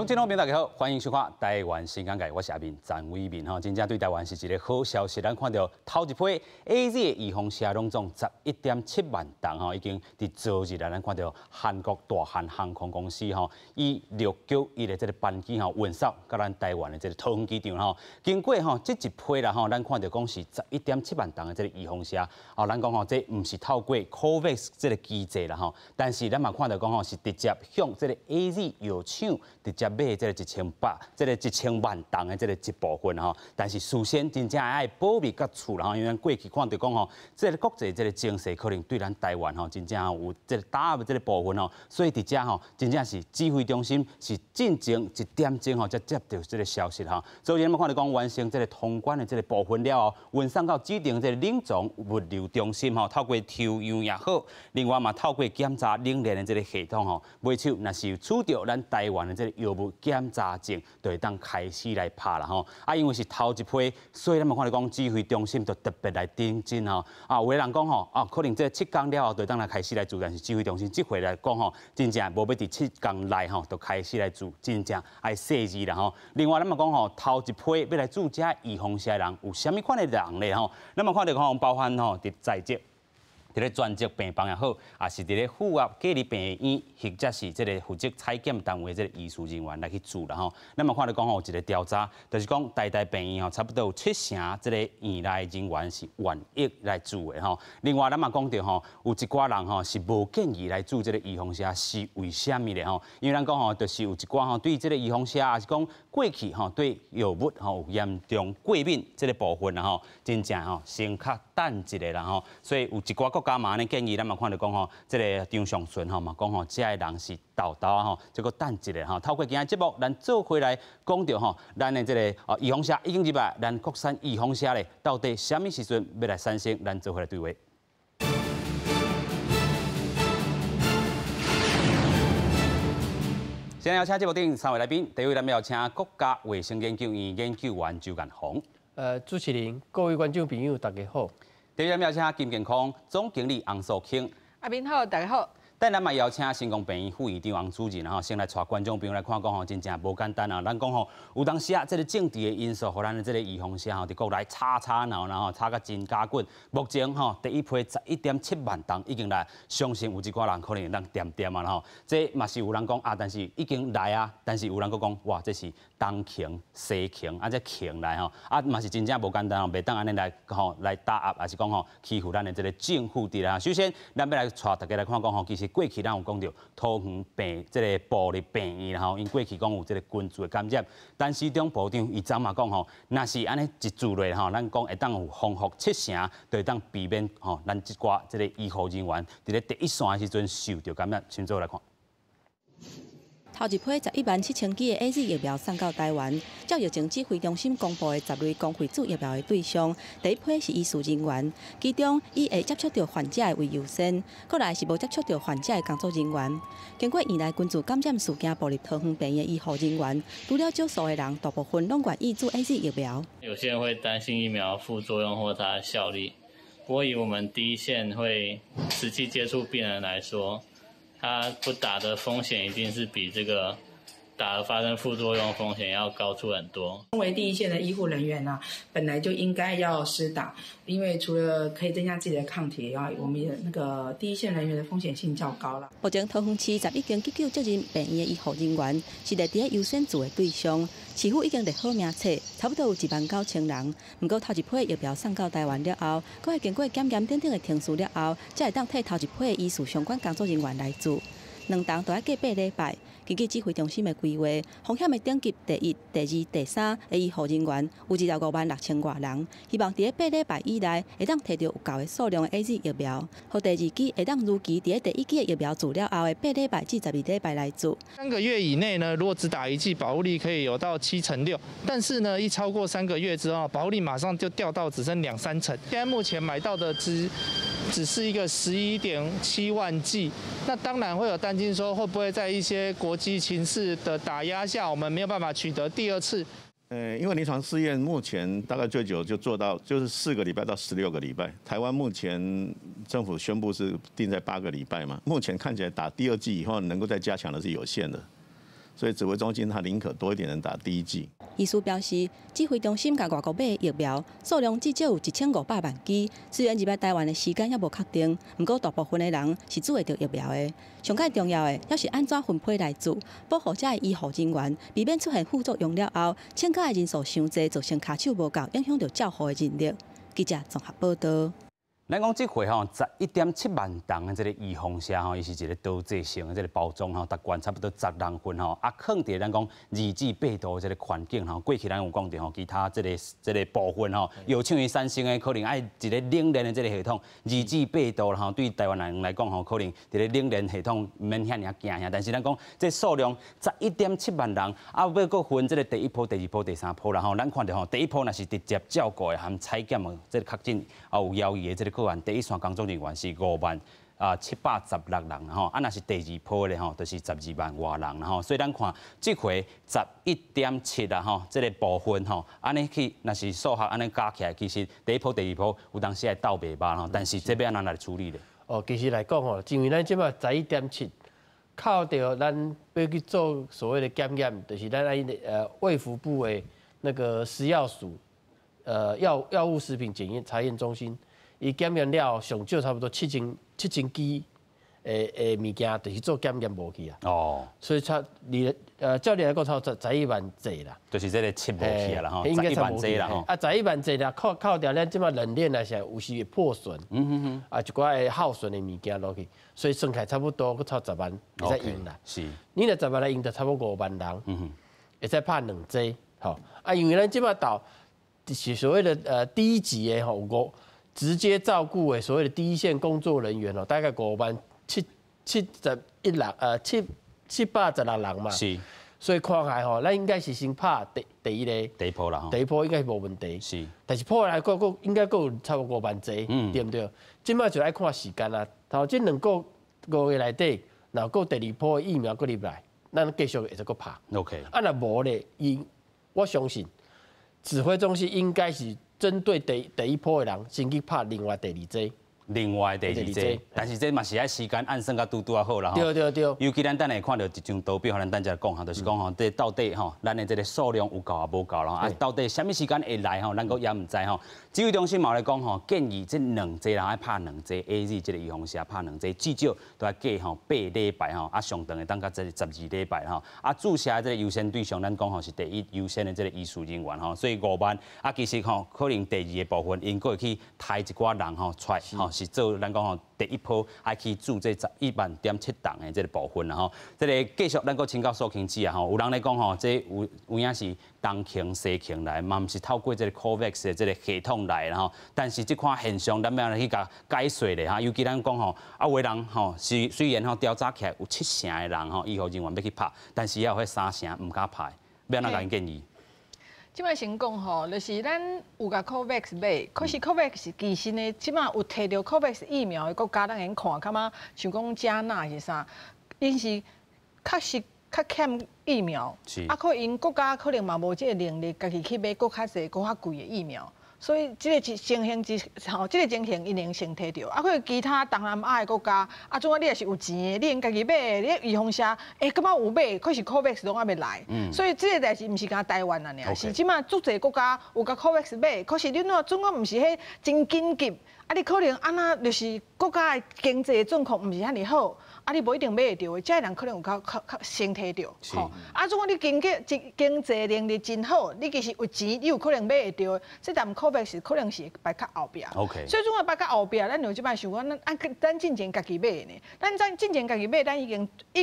乡親好朋友大家好，歡迎收看《台灣新講界》，我是阿明陳偉民吼，真正對台灣是一个好消息。咱看著頭一批 AZ 的預防射攏總11.7萬筒吼，已經佇昨日啊，咱看著韓國大韓航空公司吼，以691的這个班機吼運送到咱台灣的這个桃園機場吼。經過吼這一批啦吼，咱看著講是十一點七萬筒的這个預防射，哦，咱講吼這毋是透過 COVAX 這个機制啦吼，但是咱嘛看著講吼是直接向這个 AZ 藥廠直接買這个1800、這个1000萬筒的這个一部分吼，但是事先真正愛保密佮處啦吼，因為咱過去看著講吼，這个國際這个情勢可能對咱台灣吼真正有這个打壓的這个部分吼，所以佇遮吼真正是指揮中心是進前一點鐘吼才接著這个消息吼，所以咱看著講完成這个通關的這个部分了後，運送到指定這个冷藏物流中心吼，透過抽樣也好，另外嘛透過檢查冷鏈的這个系統吼，買手若是有取著咱台灣的這个藥物檢查證，就會當開始來拍啦吼。啊，因為是頭一批，所以咱嘛看著講指揮中心就特別來認真吼。啊，有的人講吼，啊，可能這7天了後就當來開始來注，但是指揮中心這回來講吼，真正無欲佇7天內吼就開始來注，真正愛細緻啦吼。另外，咱嘛講吼，頭一批欲來注這預防射的人有啥物款的人咧吼？咱嘛看著講包含吼佇在職，佇咧專職病房也好，也是佇咧負壓隔離病院，或者是這个負責採檢單位這个醫事人員來去注啦吼。咱嘛看著講吼，有一个調查，就是講台大病院吼，差不多有七成這个院內人員是願意來注的吼。另外，咱嘛講著吼，有一寡人吼是無建議來注這个預防射，是為啥物咧吼？因為咱講吼，就是有一寡吼對這个預防射，也是講過去吼對藥物吼有嚴重過敏這个部分啦吼，真正吼先較等一下啦吼。所以有一寡國家嘛按呢建議，咱嘛看著講吼，這个張上淳吼嘛講吼，這个人是沓沓吼，這閣等一下吼。透過今仔節目，咱做伙來講著吼，咱的這个哦預防射已經入來，咱國產預防射咧，到底啥物時陣欲來產生？咱做伙來對話。先邀請節目頂三位來賓，第一位咱要請國家衛生研究院研究員周彦宏。主持人，各位觀眾朋友，大家好。第二位邀請金健康總經理洪素卿。阿明好，大家好。等咱嘛邀請新光病院副院長洪主任吼，先來帶觀眾朋友來看講吼，真正無簡單啊！咱講吼，有當時啊，這个政治的因素，予咱的這个預防射吼，佇國內吵吵鬧鬧吼，吵甲真加緊。目前吼，第一批11.7萬筒已經來，相信有一寡人可能會當恬恬啊吼。這嘛是有人講啊，但是已經來啊，但是有人閣講哇，這是東窮西窮啊，這窮來吼，啊嘛是真正無簡單吼，袂當按呢來吼來打壓，抑是講吼欺負咱的這个政府佇啦。首先，咱欲來帶大家來看講吼，其實過去咱有講著桃園病這个部立病院吼，𪜶過去講有這个群聚的感染，陳時中部長伊昨嘛講吼，若是按呢一注落吼，咱講會當有防護七成，就會當避免吼咱這寡這个醫護人員佇咧第一線的時陣受著感染。先做來看。頭一批11萬7千劑的 AZ 疫苗送到台灣，照疫情指揮中心公布的十類公費注疫苗的對象，第一批是醫事人員，其中以會接觸著患者的為優先，過來是無接觸著患者的工作人員。經過院內群聚感染事件，步入桃園病院的醫護人員，除了少數的人，大部分攏願意注 AZ 疫苗。有些人會擔心疫苗副作用或它的效力，不過以我們第一線會實際接觸病人來說，他不打的風險一定是比這個打了發生副作用風險要高出很多。身為第一線的醫護人員呢，本來就應該要施打，因為除了可以增加自己的抗體以外，我們也那個第一線人員的風險性較高啦。目前桃園市11間急救責任病院的醫護人員是列佇咧優先注的對象，市府已經列好名冊，差不多有1萬9千人。毋過頭一批疫苗送到台灣了後，閣會經過檢驗等等的程序了後，才會當替頭一批的醫事相關工作人員來注。兩筒都愛過8禮拜。根據指揮中心的規劃，風險的等級第一、第二、第三的醫護人員有25萬6千外人，希望佇咧八禮拜以內會當提著有夠的數量的 AZ 疫苗，予第二劑會當如期佇咧第一劑的疫苗注了後的八禮拜至12禮拜來注。3個月以內呢，如果只打一劑，保護力可以有到76%，但是呢，一超過三個月之後，保護力馬上就掉到只剩兩三成。現在目前買到的只是一個11.7萬劑，那當然會有擔心說會不會在一些國際情勢的打壓下，我們沒有辦法取得第二次。因為臨床試驗目前大概最久就做到就是4個禮拜到16個禮拜。台灣目前政府宣布是定在八個禮拜嘛，目前看起來打第二劑以後能夠再加強的是有限的，所以指挥中心他寧可多一點人打第一劑。醫師表示，指揮中心共外國買的疫苗數量至少有1500萬劑，雖然入來台灣的時間猶無確定，毋過大部分的人是注會著疫苗的。上蓋重要的，猶是按怎分批來注，保護遮的醫護人員，避免出現副作用了後，請假的人數傷濟，造成跤手無夠，影響著照護的人力。記者綜合報道。咱講這回吼11.7萬筒的這個預防射吼，伊是一個多劑性的這個包裝吼，逐罐差不多10人份吼，啊，囥佇咱講2至8度的這個環境吼，過去咱有講著吼，其他這個部分吼，藥廠伊產生的可能愛一個冷鏈的這個系統，2至8度吼，對台灣人來講吼，可能佇咧冷鏈系統毋免遐爾仔驚嚇，但是咱講這數量十一點七萬人，啊，欲閣分這個第一波、第二波、第三波啦吼，咱看著吼，第一波若是直接照顧的含採檢的這個確診啊有枵疑的這個個案，第一線工作人員是5萬啊716人吼，啊，若是第二波咧吼，就是12萬外人吼，所以咱看這回十一點七啊吼，這個部分吼，按呢去，若是數學按呢加起來，其實第一波、第二波有當時會鬥袂捌吼，但是這欲按怎來處理咧？哦，其實來講吼，因為咱這擺十一點七，靠著咱欲去做所謂的檢驗，就是咱愛衛福部的那個食藥署，藥物食品檢驗查驗中心。伊檢驗了上少差不多7000支的物件，就是做檢驗無去啊。所以差你照理來講，差不多11萬劑啦。就是這個七無去啊啦吼，十一萬劑啦吼。啊，十一萬劑啦，扣扣掉咱這擺冷鏈來是有時會破損。啊，一寡會耗損的物件落去，所以算起來差不多，閣湊10萬會使用啦。你若十萬來用，就差不多5萬人。會使拍兩劑，吼。啊，因為咱這擺到是所謂的第一級的吼五。直接照顧的所謂的第一線工作人員哦，大概五萬七七十一人，776人嘛。所以看起來吼，咱應該是先拍第一個。第一波啦。第一波應該是無問題。但是破來閣閣應該閣有差不多5萬劑，對毋對？這擺就愛看時間啦。頭這兩個5月內底，若閣第二波疫苗閣入來，咱繼續會使閣拍。 啊，若無咧，伊我相信指揮中心應該是針對第一波的人，先去拍另外第二劑。另外第二劑，但是這嘛是愛時間按算甲拄拄仔好啦吼。尤其咱等下看著一張圖表，咱等下講吼，就是講吼，這到底吼，咱的這個數量有夠抑無夠啦？啊，到底啥物時間會來吼，咱閣猶毋知吼。指揮中心嘛來講吼，建議這兩劑人愛拍兩劑，AZ 這個預防射拍兩劑，至少都愛隔吼8禮拜吼，啊上長會當到這12禮拜吼。啊，注射的這個優先對象，咱講吼是第一優先的這個醫事人員吼，所以5萬啊，其實吼可能第二個部分，𪜶閣會去刣一寡人吼出來吼，是做咱講吼第一波愛去注這11.7萬筒的這個部分啦吼。這個繼續咱閣請教蘇卿姊啊吼，有人咧講吼，這有影是東爿西爿來，嘛毋是透過這個 COVAX 的這個系統來啦吼。但是這款現象，咱欲按怎去共解釋咧哈？尤其咱講吼，啊有的人吼是雖然吼調查起來有七成的人吼醫護人員欲去拍，但是也有彼三成毋敢拍，欲按怎共𪜶建議？這擺先講吼，就是咱有共 COVAX 買，可是 COVAX 其實呢，這擺有提著 COVAX 疫苗的國家，咱會用看，感覺像講加納是啥，𪜶是確實較欠疫苗，啊，可𪜶國家可能嘛無這個能力，家己去買閣較濟、閣較貴的疫苗。所以這個情形之吼，這個情形一定先提著。啊，可其他東南亞的國家，啊，總啊你若是有錢的，你用家己買，你預防射，欸，感覺有買，可是 COVAX 攏猶未來。所以這個代誌毋是干焦台灣爾爾，是這擺足濟國家有共 COVAX 買，可是你若總講毋是彼真緊急，啊，你可能按怎就是國家的經濟狀況毋是遐爾好。啊，你無一定買會著的，這个人可能有較先提著，吼。啊，如果你經濟能力真好，你其實有錢，你有可能買會著的。這但 COVAX 可能是擺較後壁。 所以總啊擺較後壁，咱就這擺想講，咱進前家己買的呢。咱進前家己買，咱已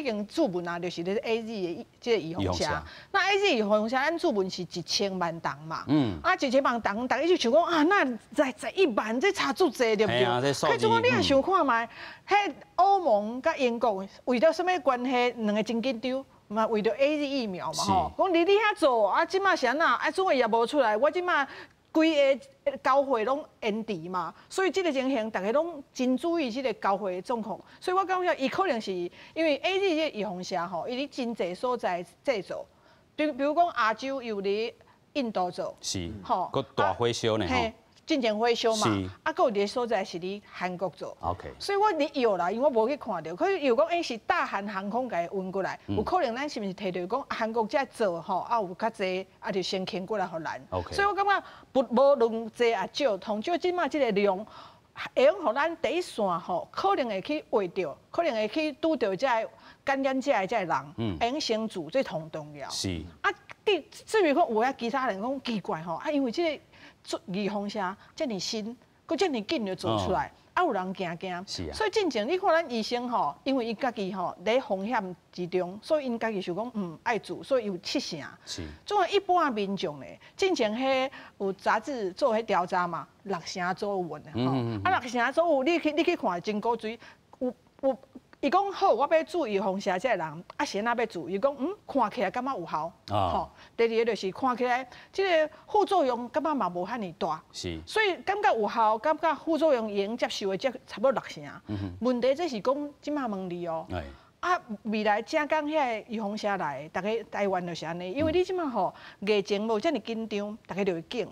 經注文啊，就是咧 AZ 的這個預防射。那 AZ 預防射，咱注文是1000萬筒嘛。啊，1000萬筒，逐家就想講啊，那才11萬，這差足濟對毋對？可總啊，你若想看覓，彼歐盟佮英國為著啥物關係，兩个真緊張，嘛為著 AZ 疫苗嘛吼。講你遐做啊，這擺是按怎？啊，總會也無出來，我這擺規个交貨攏延遲嘛，所以這個情形，逐家攏真注意這個交貨的狀況。所以我感覺伊可能是因為 AZ 這個預防射吼，伊佇真濟所在製造，比如講亞洲有佇印度做，吼，閣大火燒呢吼。進前火燒嘛，啊，閣有一个所在是佇韓國做。 所以我佇藥啦，因為我無去看著，可是又講欸是大韓航空共伊運過來，有可能咱是毋是提著講韓國遮做吼，啊有較濟，啊就先牽過來予咱。 所以我感覺不無論濟抑少，同少這馬這个量，會用予咱第一線吼，可能會去畫著，可能會去拄著這个感染者的這个人，會用先注，這同重要。啊，至於講有影其他人講奇怪吼，啊，因為這个做預防射遮爾新，閣遮爾緊就做出來，啊有人驚驚。所以進前你看咱醫生吼，因為伊家己吼佇風險之中，所以𪜶家己想講愛注，所以有七成。總歸一般民眾咧，進前彼有雜誌做彼調查嘛，六成左右的吼。啊，六成左右，你去看真古錐，有伊講好，我欲注預防射這个人，啊是按怎欲注？伊講看起來感覺有效。吼，第二个就是看起來這个副作用感覺嘛無遐爾大。所以感覺有效，感覺副作用會用接受的，這差不多六成。問題這是講這馬問你哦。啊，未來正講遐个預防射來，逐家台灣就是按呢，因為你這馬吼疫情無遮爾緊張，逐家就會緊。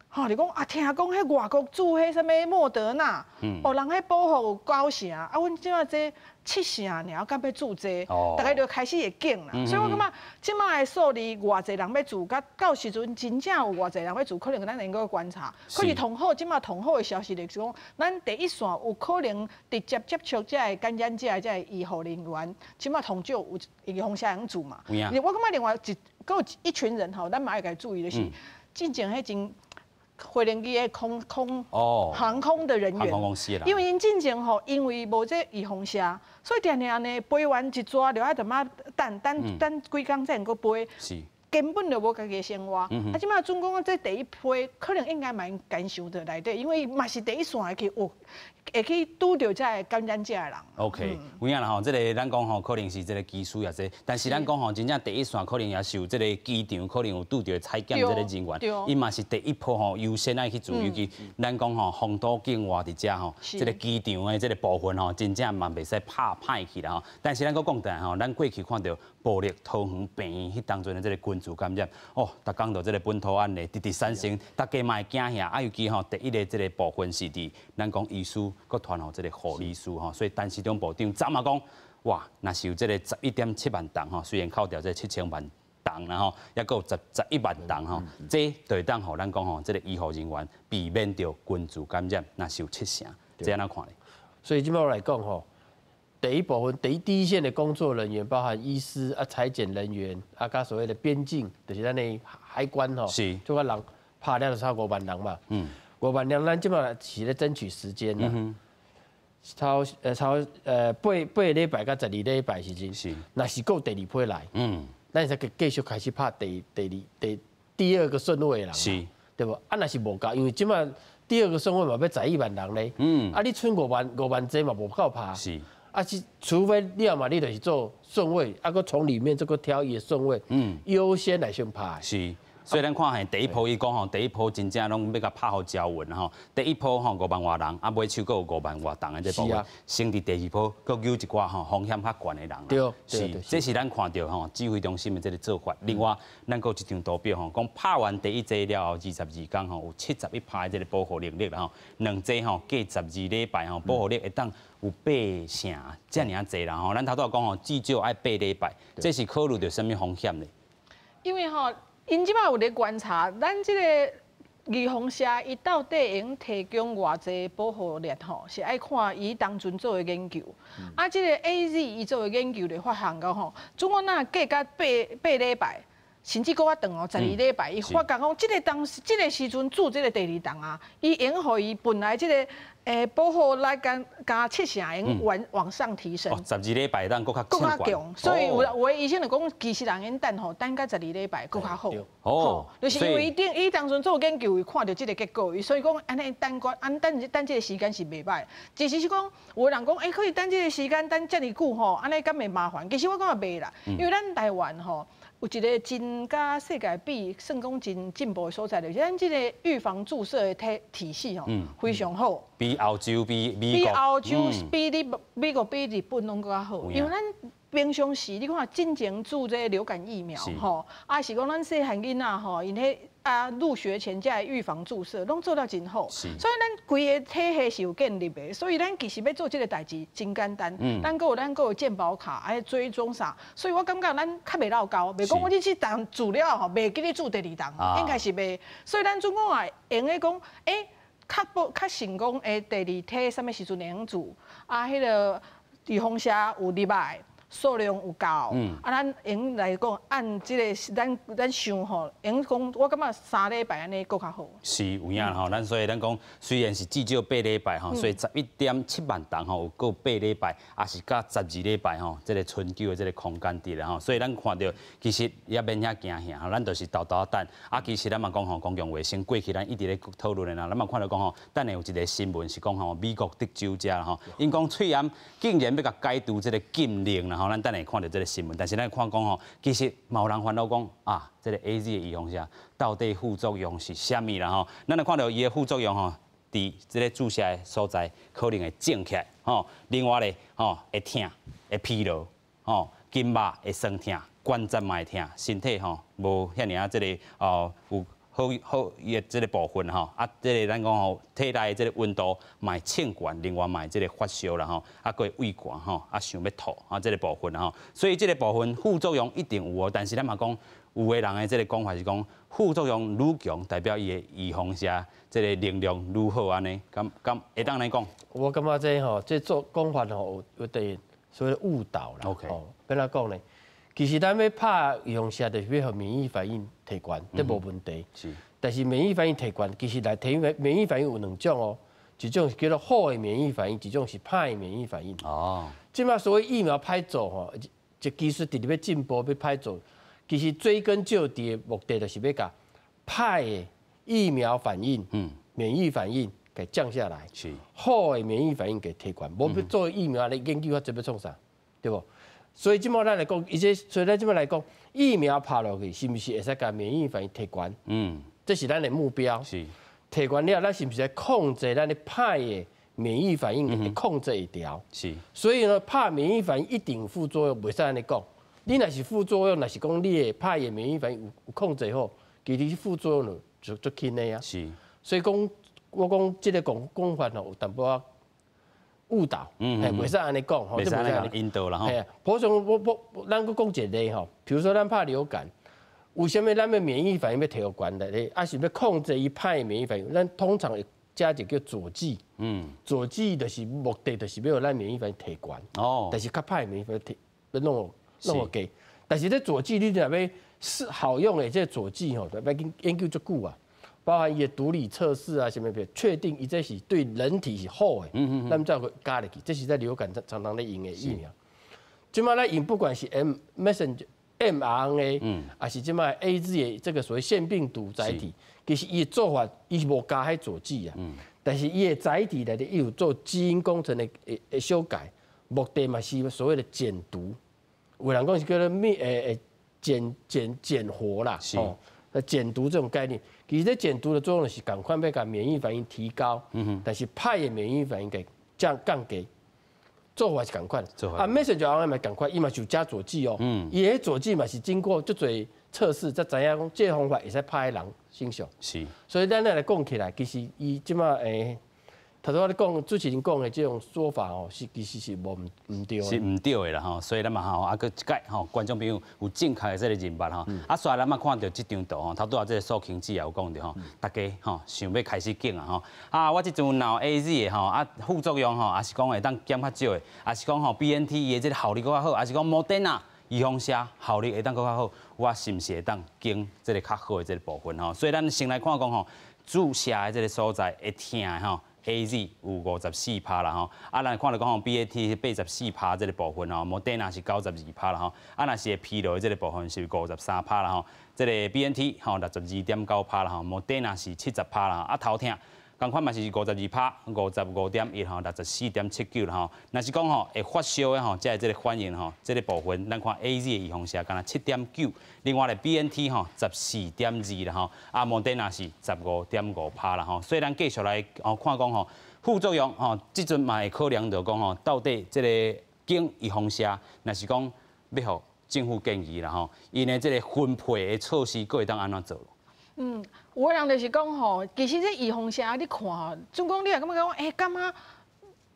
吼，就講啊，聽講彼外國注彼啥物莫德納，哦，人彼保護有九成，啊，阮這馬這七成爾，敢欲注這，逐家就開始會緊啦。所以我感覺這馬的數字偌濟人欲注，佮到時陣真正有偌濟人欲注，可能咱會閣觀察。可是同好，這馬同好的消息就是講，咱第一線有可能直接接觸這个感染者的這个醫護人員，這馬同少有預防射會用注嘛。我感覺另外一閣有一群人吼，咱嘛愛共注意，就是進前彼陣飛行機的空航空的人員，航空公司啦，因為𪜶進前吼，因為無這預防射，所以定定呢飛完一逝就愛踮仔等等等幾工才能閣飛。根本就無家己的生活。啊，這馬準講這第一批可能應該嘛感受著內底，因為嘛是第一線會去有會去拄著這个感染者的人。 OK，有影啦吼，這个咱講吼，可能是這个技術也這，但是咱講吼，真正第一線可能也是有這个機場可能有拄著採檢這个人員，伊嘛是第一波吼優先愛去注，尤其咱講吼，封島境外佇遮吼，這个機場的這个部分吼，真正嘛袂使拍歹去啦吼。但是咱閣講轉來吼，咱過去看著部立桃園病院彼當陣的這个群聚感染，哦，逐工就這个本土案例直直產生，大家嘛會驚嚇，啊，尤其吼第一个這个部分是佇咱講醫師，閣傳予這个護理師吼，所以陳時中部長昨嘛講，哇，若是有這个11.7萬筒吼，雖然扣掉這7000萬筒啦吼，抑閣有11萬筒吼，這就會當予咱講吼，這个醫護人員避免著群聚感染，若是有七成，這按怎看咧？所以這擺我來講吼，第一部分，第一線的工作人員，包含醫師啊、採檢人員啊，佮所謂的邊境，就是咱的海關吼，這個人拍了就超五萬人嘛。五萬人，咱這擺是咧爭取時間啦。超八禮拜佮12禮拜時陣，若是閣第二批來，咱才繼續開始拍第二個順位的人，對無？啊，若是無夠，因為這擺第二個順位嘛欲11萬人咧，啊，你賰5萬劑嘛無夠拍，啊是，除非你要嘛，你就是做順位，啊，閣從裡面這個挑伊的順位，優先來先拍。是。所以咱看嘿，第一波伊講吼，第一波真正攏欲共拍予焦勻吼。第一波吼五萬外人，啊，尾手閣有五萬外筒的這部分，先佇第二波閣揪一寡吼風險較懸的人。是，這是咱看著吼指揮中心的這个做法。另外，咱閣有一張圖表吼，講拍完第一劑了後，22天吼有71%的這个保護能力啦吼，兩劑吼隔12禮拜吼保護力會當有八成遮爾濟啦吼。咱頭拄仔講吼，至少愛八禮拜，這是考慮著啥物風險咧？因為吼，𪜶這擺有咧觀察，咱這个預防射，伊到底會用提供偌濟保護力吼？是愛看伊當陣做的研究。啊，這个 AZ 伊做的研究就發現講吼，總共若隔甲八禮拜，甚至閣較長哦，12禮拜，伊發覺講，這个當時這个時陣注這个第二筒啊，伊會予伊本來這个保護力加七成，會用往上提升。哦，12禮拜當閣較閣較強，所以有的醫生就講，其實人𪜶等吼，等到十二禮拜閣較好。哦，就是因為伊頂伊當陣做研究，伊看著這个結果，所以講按呢等過，按等等這个時間是袂䆀。其實是講有的人講，欸，可以等這个時間等遮爾久吼，按呢敢會麻煩？其實我感覺袂啦，因為咱台灣吼有一个真佮世界比，算講真進步的所在，就是咱這个預防注射的體系吼，非常好。比歐洲、比美國，比歐洲、比你美國、比日本攏閣較好。因為咱平常時你看進前注這个流感疫苗吼，啊是講咱細漢囡仔吼，𪜶彼啊，入學前才會預防注射，攏做了真好。所以咱規個體系是有建立的，所以咱其實欲做這個代誌真簡單。咱閣有健保卡，愛追蹤啥，所以我感覺咱較袂落交，袂講我這次當注了吼，袂記得注第二針，應該是袂。所以咱總共也會用得講，較保較成功的第二劑啥物時陣會用注，啊，彼個預防射有入來。數量有夠，啊，咱用來講按這個咱想吼，用講我感覺3禮拜按呢閣較好。是有影吼，咱所以咱講雖然是至少八禮拜吼，所以11.7萬人吼有過八禮拜，也是佮12禮拜吼，這個春秋的這個空間佇咧吼，所以咱看著其實也免遐驚嚇吼，咱就是沓沓等。啊，其實咱嘛講吼，公共衛生過去咱一直咧討論的啦，咱嘛看著講吼，等下有一個新聞是講吼，美國德州遮吼，𪜶講喙罨竟然欲共解除這個禁令啦。吼，咱等下看著這個新聞，但是咱看講吼，其實嘛有人煩惱講啊，這個 AZ 的預防射到底副作用是啥物啦吼？咱來看著伊的副作用吼，佇這個注射的所在可能會腫起來吼，另外咧吼會疼、會疲勞吼，筋肉會痠疼，關節嘛會疼，身體吼無遐爾仔這個哦有好好伊的這個部分吼，啊，這個咱講吼，體內的這個溫度嘛會升懸，另外嘛會這個發燒啦吼，啊，閣會畏寒吼，啊，想欲吐啊，這個部分吼，所以這個部分副作用一定有哦，但是咱嘛講，有的人的這個講法是講，副作用愈強，代表伊的預防射這個能量愈好按呢，敢敢會當按呢講？我感覺這吼，這做講法吼有點所謂誤導啦。 哦，欲按怎講呢？其實咱欲拍預防射，就是欲予免疫反應提懸，這無問題。但是免疫反應提懸，其實來提免疫反應有兩種哦，一種是叫做好的免疫反應，一種是歹的免疫反應。這馬所謂疫苗歹做吼，這技術直直欲進步，欲歹做，其實追根究底的目的就是欲共歹的疫苗反應、免疫反應給降下來，好的免疫反應給提懸。無欲做疫苗來研究遐濟欲創啥，對無？所以這馬咱來講，伊這所以咱這馬來講，疫苗拍落去，是毋是會使共免疫反應提懸？這是咱的目標。提懸了，咱是毋是來控制咱的歹的免疫反應？會控制會牢。所以呢，拍免疫反應一定有副作用，袂使按呢講。你若是副作用，若是講你的歹的免疫反應有控制好，其實副作用就足輕的啊。所以講，我講這個講講法吼，有淡薄仔誤導，嘿，袂使按呢講，袂使按呢引導啦吼。嘿啊，普通我咱閣講一個例吼，比如說咱拍流感，為啥物咱欲免疫反應欲提懸來咧？抑是欲控制伊歹免疫反應？咱通常會加一個叫佐劑。佐劑就是目的，就是欲予咱免疫反應提懸。但是較歹免疫反應提，欲弄弄予低。但是這佐劑你若欲是好用的，這個佐劑吼，欲研究足久啊。包含伊的毒理測試啊，啥物別確定伊這是對人體是好的，咱才會加入去。這是在流感常常咧用的疫苗。這馬咱用不管是 M messenger mRNA，抑是這馬 AZ 的這個所謂腺病毒載體，其實伊的做法伊是無加彼佐劑啊，但是伊的載體內底伊有做基因工程的修改，目的嘛是所謂的減毒。有人講是叫做滅減活啦，哦，減毒這種概念。其實這減毒的作用是仝款欲共免疫反應提高，但是歹的免疫反應給降低，做法是仝款。啊，messenger RNA 嘛仝款，伊嘛是有加佐劑哦。伊彼佐劑嘛是經過足濟測試，才知影講這個方法會使拍佇人身上。所以咱來講起來，其實伊這馬頭拄仔你講主持人講的這種說法哦，是其實是無毋對。是毋對的啦吼，所以咱嘛吼啊，閣一擺吼，觀眾朋友有正確的這個認識吼，啊，煞咱嘛看著這張圖吼，頭拄仔這個蘇慶志也有講著吼，大家吼想欲開始揀啊吼，啊，我這陣若有 AZ 的吼，啊，副作用吼，抑是講會當減較少的，抑是講吼 BNT 伊的這個效力閣較好，抑是講莫德納預防射效力會當閣較好，我是毋是會當揀這個較好的這個部分吼？所以咱先來看講吼，注射的這個所在會疼的吼。AZ 有54%啦吼，啊，咱看著講吼，BNT 84%這個部分吼，莫德納是92%啦吼，啊，若是會疲勞的這個部分是53%啦吼，這個 BNT 吼62.9%啦吼，莫德納是70%啦，啊頭疼，仝款嘛是52%，55.1吼，64.79啦吼。若是講吼會發燒的吼，才會這個反應吼，這個部分咱看 AZ 的預防射敢若7.9，另外咧 BNT 吼14.2啦吼，啊莫德納是15.5%啦吼。所以咱繼續來哦看講吼副作用吼，這陣嘛會考量著講吼，到底這個揀預防射，若是講欲予政府建議啦吼，𪜶的這個分配的措施，閣會當按怎做？嗯，有的人就是講吼，其實這預防射你看吼，總講你也感覺講，欸，感覺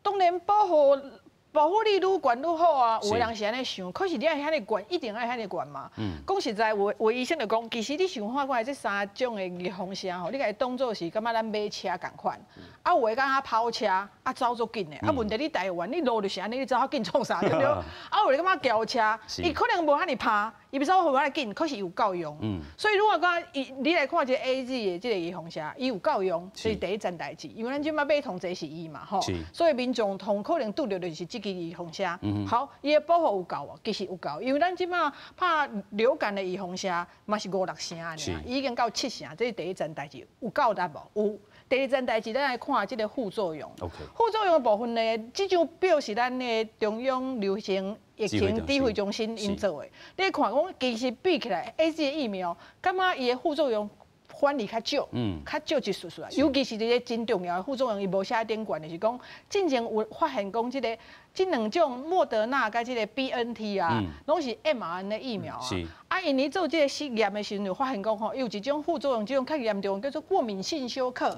當然保護力愈懸愈好啊，有的人是按呢想，可是你愛遐爾懸，一定愛遐爾懸嘛。講實在，有醫生就講，其實你想看看這三種的預防射吼，你共伊當做是感覺咱買車仝款，啊有的敢若跑車，啊走足緊的，啊問題你台灣你路就是按呢，你走較緊創啥對不對？啊有的感覺轎車，伊可能無遐爾拍，伊袂走無遐爾緊，可是有夠用。所以如果講伊，你來看這個 AZ 的這個預防射，伊有夠用，這是第一層代誌，因為咱這擺買同濟是伊嘛，吼，所以民眾同可能拄著就是這支預防射。好，伊的保護有夠無？其實有夠，因為咱這擺拍流感的預防射嘛是五六成爾，伊已經到七成，這是第一層代誌，有夠力無？有。第二層代誌，咱來看這個副作用。副作用的部分呢，這張表是咱的中央流行疫情指揮中心𪜶做的。你看講，其實比起來，AZ 的疫苗，感覺伊的副作用反而較少，較少一絲絲啊。尤其是這個真重要的副作用，伊無寫頂懸，就是講進前有發現講這個這兩種莫德納佮這個 BNT 啊，攏是 mRNA 疫苗啊。啊，𪜶咧做這個實驗的時陣，就發現講吼，有一種副作用，這種較嚴重，叫做過敏性休克。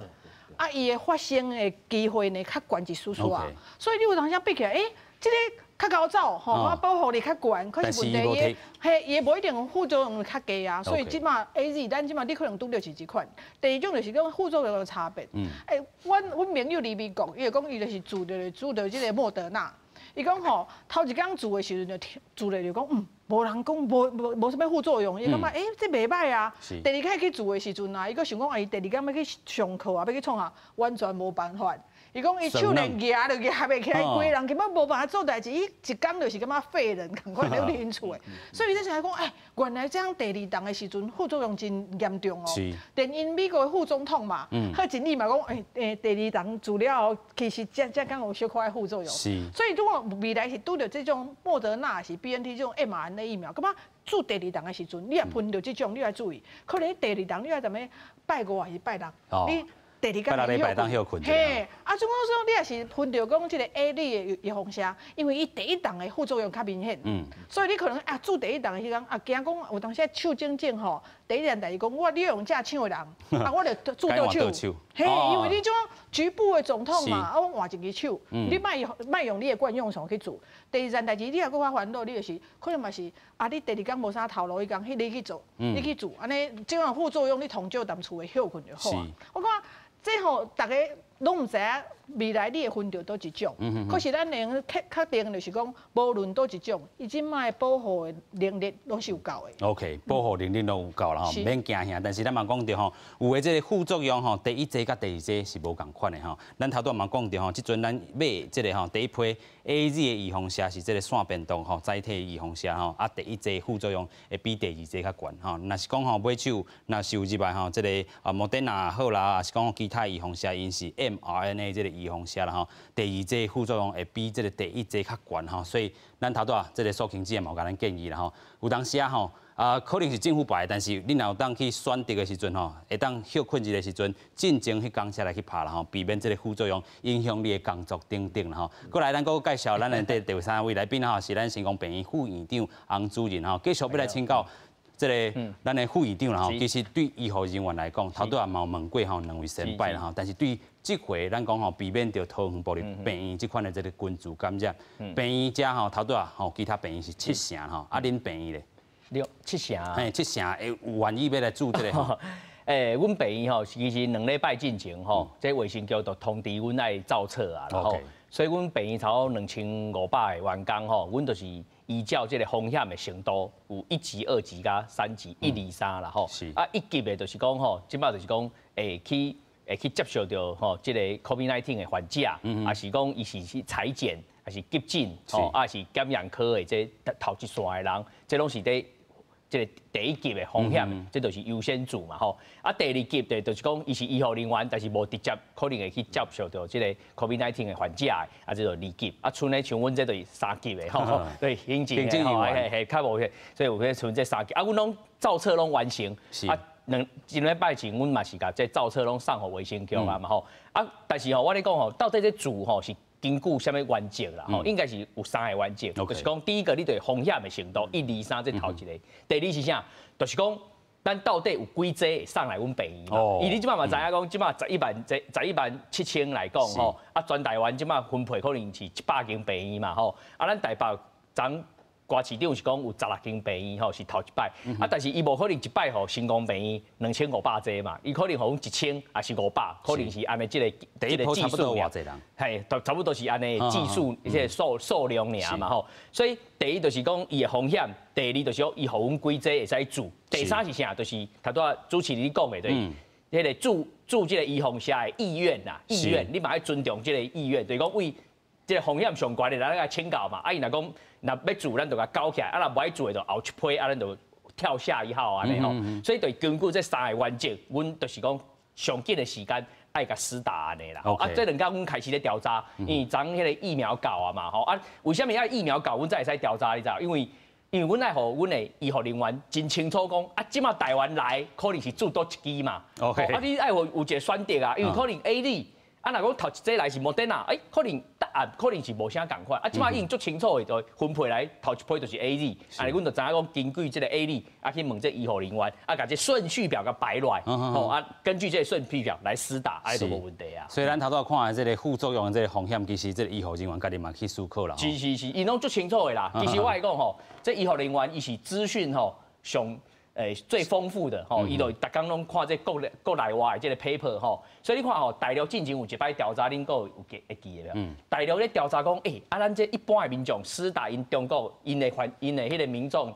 啊，伊的發生的機會呢，較懸一絲絲啊。所以你有當時比起來，欸，這個較𠢕走吼，啊保護力較懸，可是問題伊，嘿，伊無一定副作用較低啊。所以這馬 AZ，咱這馬你可能拄著是這款。第二種就是講副作用的差別。欸，阮朋友佇美國，伊就講伊就是注著這個莫德納。伊講吼，頭一工注的時陣就注咧就講，無人講無啥物副作用，伊感覺欸，這袂䆀啊。第二擺去注的時陣啊，伊閣想講啊，伊第二工欲去上課啊，欲去創啥，完全無辦法。伊講伊手連舉都舉袂起來，規人根本無辦法做代誌，伊一工就是感覺廢人仝款咧佇𪜶厝的。所以伊才想講，欸，原來這樣第二筒的時陣副作用真嚴重哦。連𪜶美國的副總統嘛，賀錦麗嘛講，欸欸，第二筒注了後，其實這敢有小可的副作用。所以如果未來是拄著這種莫德納是 BNT 這種 mRNA 疫苗，感覺注第二筒的時陣，你若噴著這種，你愛注意，可能第二筒你愛踮咧拜五還是拜六，你第二工休睏。嘿，啊，總講說你若是噴著講這個 AZ 的預防射，因為伊第一筒的副作用較明顯，所以你可能啊注第一筒的彼工啊驚講有當時手腫症吼，第一件代誌講我你用這手的人，啊我就注倒手，嘿，因為你這種局部的腫痛嘛，啊我換一支手，你莫用你的慣用手去注。第二件代誌，你若閣較煩惱，你就是可能嘛是啊，你第二工無啥頭路，彼工彼你去做，你去注，按呢這種副作用你通少踮厝的歇睏就好啊。我感覺這吼，逐家攏毋知影未來你會分著佗一種，可是咱能確確定就是講，無論佗一種，伊這擺的保護的能力攏是有夠的。 OK，保護能力攏有夠啦吼，毋免驚嚇。但是咱嘛講著吼，有的這個副作用吼，第一劑佮第二劑是無仝款的吼。咱頭拄嘛講著吼，這陣咱買這個吼，第一批 AZ 的預防射是這個腺病毒吼載體預防射吼，啊第一劑副作用會比第二劑較懸吼。若是講吼買手，若是有入來吼，這個啊莫德納好啦，抑是講其他預防射，𪜶是 mRNA 這個預防射啦吼，第二劑副作用會比這個第一劑較懸吼，所以咱頭拄仔這個蘇慶志也嘛有共咱建議啦吼，有當時啊吼，啊可能是政府排，但是你若有當去選擇的時陣吼，會當歇睏日的時陣，進前彼工才來去拍啦吼，避免這個副作用影響你的工作等等啦吼。過來，咱閣介紹咱的第三位來賓吼，是咱成功病院副院長洪主任吼，繼續欲來請教。這個咱的副院長啦吼，其實對醫護人員來講，頭拄仔嘛有問過吼兩位先輩啦吼，但是對這回咱講吼，避免著桃園部立病院這款的這個群聚感染，病院遮吼頭拄仔吼，其他病院是七成吼，啊恁病院咧？六七成。嘿，七成會有願意欲來注這個？欸，阮病院吼，其實兩禮拜進前吼，這衛生局就通知阮愛造冊啊，然後，所以阮病院差不多2500個員工吼，阮就是依照這個風險的程度，有一級、二級佮三級，一、二、三啦吼。啊，一級的就是講吼，這擺就是講會去接觸著吼，這個 COVID-19 的患者，抑是講伊是去採檢，抑是急診，吼，抑是檢驗科的這頭一線的人，這攏是佇這個第一級的風險，這就是優先注嘛吼。啊，第二級的，就是講伊是醫護人員，但是無直接可能會去接觸著這個 COVID-19 的患者的，啊，這就二級。啊，賰咧像阮這就是三級的吼，對，行政的吼，嘿嘿，較無，所以有咧賰這三級。啊，阮攏造冊攏完成，啊，兩一禮拜前，阮嘛是共這造冊攏送予衛生局啊嘛吼。啊，但是吼，我咧講吼，到底這注吼是根據啥物原則啦？吼，應該是有三個原則，就是講第一個，你對風險的程度，一、二、三，這頭一個；第二是啥？就是講咱到底有幾劑會送來阮病院嘛？伊你這擺嘛知影講，這擺11萬這11萬7千來講吼，啊全台灣這擺分配可能是100間病院嘛吼，啊咱台北昨歌市長是講有16間病院吼是頭一擺，啊但是伊無可能一擺予成功病院2500劑嘛，伊可能予阮1000抑是500，可能是按呢這個劑數爾，嘿，差不多是按呢劑數，這個數量爾嘛吼。所以第一就是講伊的風險，第二就是講伊予阮幾劑會使注，第三是啥？就是頭拄仔主持人你講的對，彼個注這個預防射的意願啦，意願你嘛愛尊重這個意願，就是講為這個風險上懸的，咱來請教嘛。啊，伊若講若欲注，咱就共勾起來；啊，若無愛注的，就後一批，啊，咱就跳下一號按呢吼。所以就根據這三个原則，阮就是講上緊的時間愛共施打按呢啦。啊，這兩工阮開始咧調查，因為昨彼個疫苗到啊嘛吼。啊，為啥物愛疫苗到，阮才會使調查？你知？因為阮愛予阮的醫護人員真清楚講，啊，這馬台灣來可能是注佗一支嘛。啊，你愛有一個選擇啊，因為可能 AZ。啊，若講頭一劑來是莫德納，欸，可能答案可能是無啥仝款。啊，這馬已經足清楚的，就分配來頭一批就是 AZ，啊，阮就知影講根據這個 AZ，啊去問這醫護人員，啊，共這順序表共排落來，吼啊，根據這個順序表來施打，啊，就無問題啊。所以咱頭拄仔看的這個副作用的這個風險，其實這個醫護人員家己嘛去思考啦。是是是，𪜶攏足清楚的啦。其實我來講吼，這醫護人員伊是資訊吼上最豐富的吼，伊就逐工攏看這國內國內外的這個 paper 吼，所以你看吼，大陸進前有一擺調查，恁閣有記會記得無？大陸咧調查講，欸，啊，咱這一般的民眾施打𪜶中國𪜶的環𪜶的彼個民眾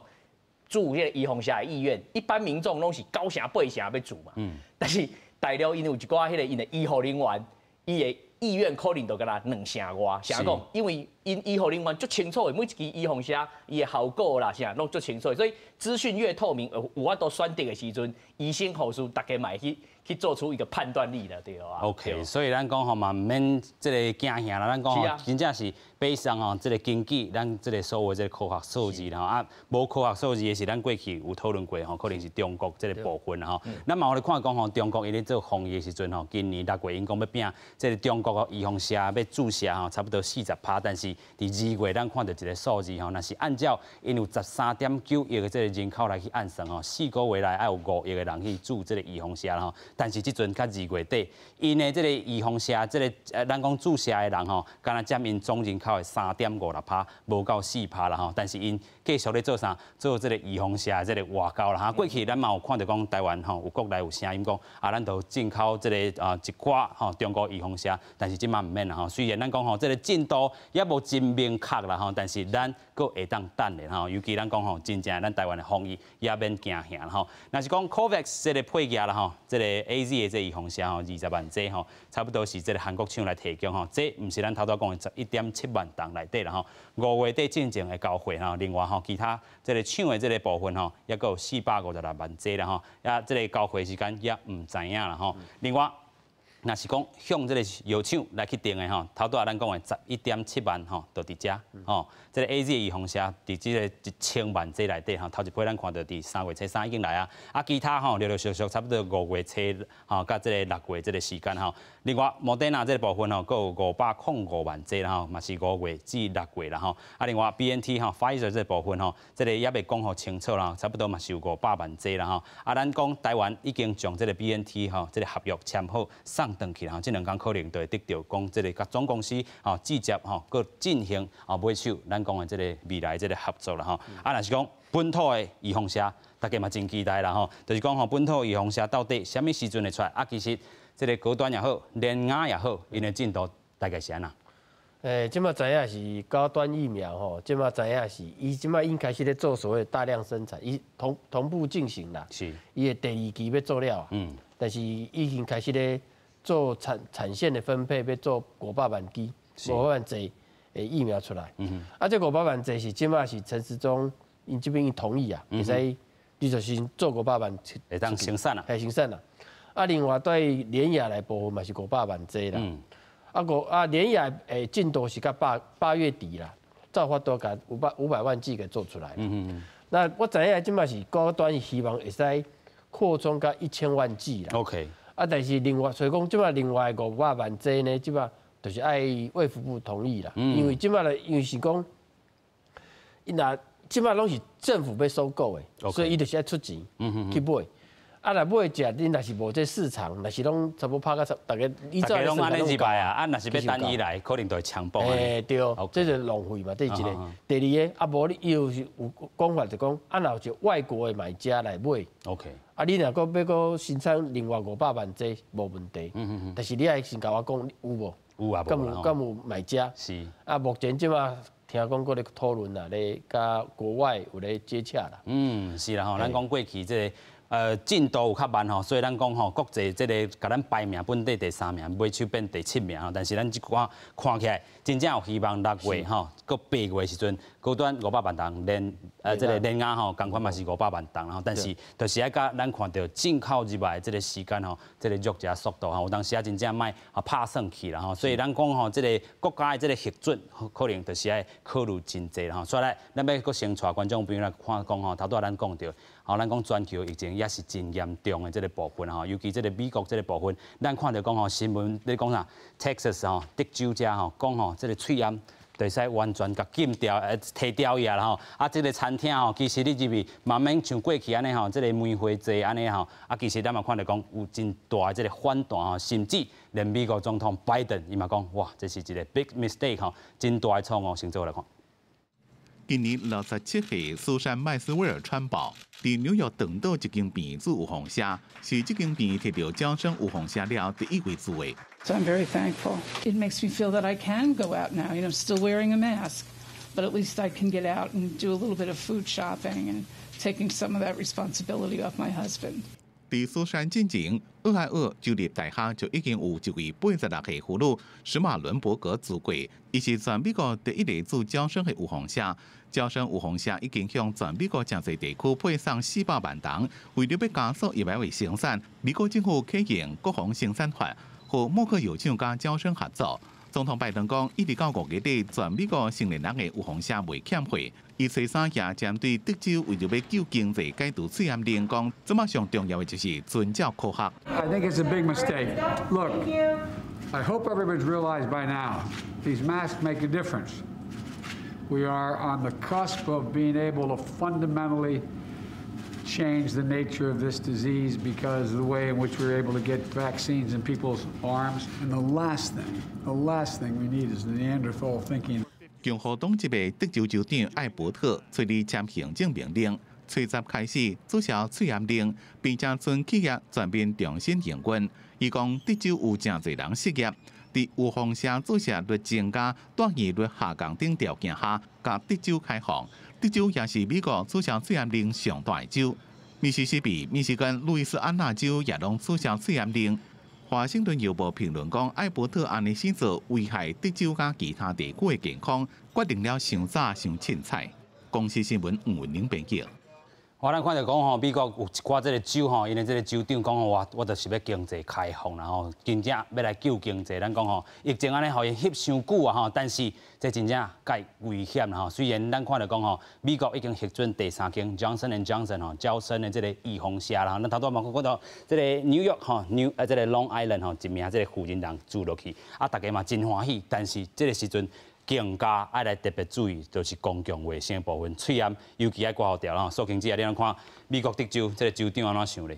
注彼個預防射的意願，一般民眾攏是9成8成欲注嘛。但是大陸𪜶有一寡彼個𪜶的醫護人員，伊的意願可能就敢若2成外，啥講？因為𪜶醫護人員足清楚的，每一支預防射伊的效果啦，啥攏足清楚，所以資訊越透明，有法度選擇的時陣，醫生護士逐家嘛會去做出一個判斷力的，對啊。 OK，所以咱講吼嘛，毋免這個驚嚇啦，咱講吼，真正是馬上吼，這個根據咱這個所謂這個科學數字啦，啊，無科學數字的是咱過去有討論過吼，可能是中國這個部分啦吼。咱嘛有咧看講吼，中國伊咧做防疫的時陣吼，今年6月𪜶講欲拼這個中國預防射欲注射吼，差不多40%，但是佇2月咱看著一個數字吼，若是按照𪜶有13.9億的這個人口來去按算吼，4個月內愛有5億個人去注這個預防射啦吼。但是這陣到2月底，𪜶的這個預防射這個咱講注射的人吼，敢若佔𪜶總人口的3.56%，無夠4%啦吼。但是𪜶繼續咧做啥？做這個預防射這個外交啦哈。過去咱嘛有看著講台灣吼，有國內有聲音講啊，咱都進口這個啊一寡吼中國預防射，但是這馬毋免啦吼。雖然咱講吼這個進度猶無真明確啦吼，但是咱閣會當等的吼。尤其咱講吼，真正咱台灣的防疫也免驚嚇啦吼。若是講 COVAX 這個配額啦吼，這個 AZ 的這預防射吼，20萬劑吼，差不多是這個韓國廠來提供吼。這毋是咱頭拄講的11.7萬筒內底啦吼。5月底進前會交貨吼。另外吼，其他這個廠的這個部分吼，猶閣有456萬劑啦吼。啊，這個交貨時間也毋知影啦吼。另外，若是講向這個藥廠來去訂的吼，頭拄仔咱講的11.7萬吼，就佇遮吼。這個 AZ 預防射佇這個1000萬劑內底吼，頭一批咱看著佇3月初3已經來啊。啊，其他吼陸陸續續差不多5月初吼，佮這個6月這個時間吼。另外，莫德納這個部分吼，閣有505萬劑啦吼，嘛是5月至6月啦吼。啊，另外 BNT 吼，Pfizer 這個部分吼，這個猶未講予清楚啦，差不多嘛是有500萬劑啦吼。啊，咱講台灣已經將這個 BNT 吼，這個合約簽好送轉去啦吼，這兩工可能就會得著講這個佮總公司吼直接吼閣進行啊買手，咱講的這個未來這個合作啦吼。啊，若是講本土的預防射，大家嘛真期待啦吼，就是講吼本土預防射到底啥物時陣會出來？啊，其實這個高端也好，聯亞也好，𪜶的進度大概是按怎？欸，這馬知影是高端疫苗吼，這馬知影是伊這馬已經開始咧做所謂大量生產，伊同步進行啦。伊的第二期欲做了，但是已經開始咧做產線的分配，欲做500萬劑、500萬劑的疫苗出來。啊，這500萬劑是這馬是陳時中𪜶這邊同意啊，會使你就先做五百萬，會當生產啊，會生產啊。啊，另外對聯亞來部分嘛是五百萬劑啦。啊五啊聯亞的進度是到8月底啦，才有法度共500萬劑給做出來。那我知影這馬是高端希望會使擴充到1000萬劑啦。 啊，但是另外，所以講這馬另外五百萬劑呢，這馬就是愛衛福部同意啦。因為這馬咧，因為是講，伊若這馬攏是政府欲收購的，所以伊就是愛出錢去買。啊，若買食，恁若是無這市場，若是攏差不多拍甲逐家，逐家攏按呢入來啊，啊，若是欲等伊來，可能就會搶爆。欸，對，這就浪費嘛，這一個。第二个，啊，無你伊有有講法就講，啊，若有一個外國的買家來買啊，你若閣欲閣生產另外500萬劑，無問題。但是你愛先共我講有無？有啊，敢有買家？啊，目前這馬聽講閣咧討論啦，咧佮國外有咧接洽啦。嗯，是啦吼，咱講過去這個進度有較慢吼，所以咱講吼，國際這个共咱排名本底第三名，尾手變第七名吼。但是咱這寡看起來真正有希望，6月吼，閣8月時陣，高端500萬筒，連這个聯亞吼，仝款嘛是五百萬筒吼。但是就是愛佮咱看著進口入來這个時間吼，這个弱者速度吼，有當時啊真正莫啊拍算去啦吼。所以咱講吼，這个國家的這个核准可能就是愛考慮真濟啦吼。所以來，咱欲閣先帶觀眾朋友來看講吼，頭拄仔咱講著。吼，咱講全球疫情也是真嚴重的這个部分吼，尤其這个美國這个部分，咱看著講吼，新聞咧講啥，Texas 吼，德州遮吼，講吼，這个喙罨就會使完全共禁掉，提掉伊啊啦吼。啊，這个餐廳吼，其實你入去嘛免像過去按呢吼，這个梅花座按呢吼，啊，其實咱嘛看著講有真大的這个反彈吼，甚至連美國總統拜登伊嘛講，哇，這是一个 big mistake 吼，真大的錯誤，先做來看。今年67歲，蘇珊麥斯威爾川寶佇紐約長島一間病院注預防射，是這間病院提著嬌生預防射了第一位注的。 So I'm very thankful. It makes me feel that I can go out now. I'm still wearing a mask, but at least I can get out and do a little bit of food shopping and taking some of that responsibility off my husband. 佇蘇珊進前，俄亥俄州立大學就已經有一位86歲婦女史馬倫伯格注過，伊是全美國第一个注嬌生的預防射。嬌生預防射已經向全美國誠濟地區配送400萬筒，為著欲加速疫苗的生產，美國政府啟用國防生產法，予默克藥廠佮嬌生合作。總統拜登講，一直到5月底，全美國成年人的預防射袂欠貨。伊初三也針對德州為著欲救經濟解除喙罨令，講這馬上重要的就是遵照科學。 I think it's a big mistake. Look, I hope everybody's realized by now these masks make a difference. We are on the cusp of being able to fundamentally change the nature of this disease because of the way in which we're able to get vaccines in people's arms. And the last thing we need is Neanderthal thinking. 共和黨籍的德州州長艾伯特揣二簽行政命令，初十開始註銷喙罨令，並且賰企業全面重新營運。伊講德州有誠濟人失業，佇預防射注射率增加、住院率下降等條件下，共德州開放。德州也是美國取消喙罨令上大的州。密西西比、密西根、路易斯安那州也攏取消喙罨令。華盛頓郵報評論講，艾伯特按呢死做，危害德州佮其他地區的健康，決定了傷早傷凊彩。公視新聞吳文玲編輯。我咱看著講吼，美國有一寡這个州吼，𪜶的這个州長講吼，我就是欲經濟開放啦吼，真正欲來救經濟。咱講吼，疫情按呢予𪜶翕傷久啊吼，但是這真正蓋危險啦吼。雖然咱看著講吼，美國已經核准第三劑 Johnson and Johnson 吼，嬌生的這个預防射啦。咱頭拄仔嘛講到這个紐約吼，紐這个 Long Island 吼，一名這个婦人人注落去，啊，大家嘛真歡喜。但是這个時陣，更加愛來特別注意，就是公共衛生的部分，喙罨尤其愛掛予牢啦。蘇經濟啊，你按怎看美國德州這个州長按怎想咧？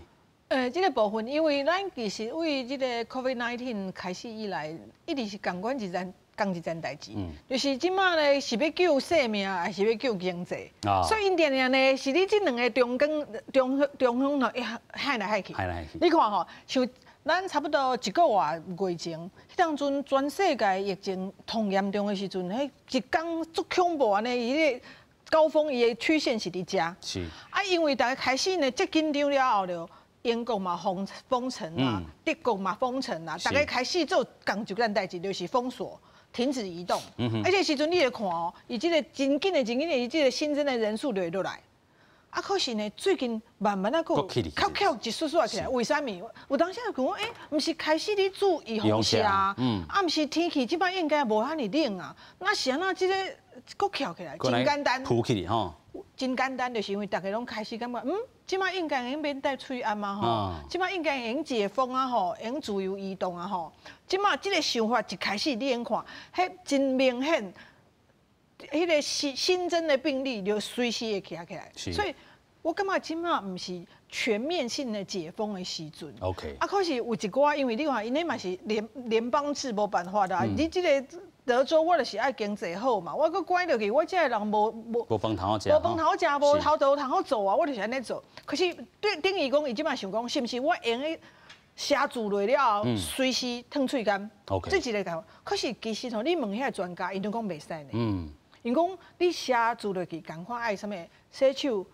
這个部分，因為咱其實對這个 COVID-19 開始以來，一直是仝款一件代誌，就是這馬咧是欲救生命，還是欲救經濟？所以𪜶定定呢，是佇這兩个中間中中方吼，害來害去。害來害去。你看吼，像咱差不多一個月前，彼當陣全世界疫情同嚴重的時陣，彼一工足恐怖按呢，伊个高峰伊的曲線是佇遮。啊，因為大家開始呢，這緊張了後就，英國嘛封城啦，德國嘛封城啦，大家開始做仝一件代誌，就是封鎖。停止移動，而且時陣你會看哦，伊這个真緊的、真緊的，伊這个新增的人數就會落來。啊，可是呢，最近慢慢仔閣較翹一絲絲起來，為啥物？有當時就講，欸，毋是開始咧注預防射啊，啊，毋是天氣這擺應該無遐爾冷啊，那是按怎這个閣翹起來？真簡單，浮起來吼。真簡單，就是因為大家攏開始感覺，這擺應該會用免戴喙罨啊吼，這擺應該會用解封啊吼，會用自由移動啊吼。這擺這个想法一開始，你會看，彼真明顯，彼个新增的病例就隨時會起來。所以我感覺這馬毋是全面性的解封的時陣。 啊，可是有一寡，因為你看，𪜶那嘛是聯邦制無辦法啦。你這个德州，我就是愛經濟好嘛，我閣關落去，我這个人無無飯通好食，無飯通好食，無頭路通好做啊，我就是按呢做。可是對等於講，伊這馬想講，是毋是我用咧寫字落了後，隨時褪喙罨？這一个講。可是其實吼，你問遐个專家，𪜶都講袂使呢。𪜶講你寫字落去，仝款愛啥物洗手、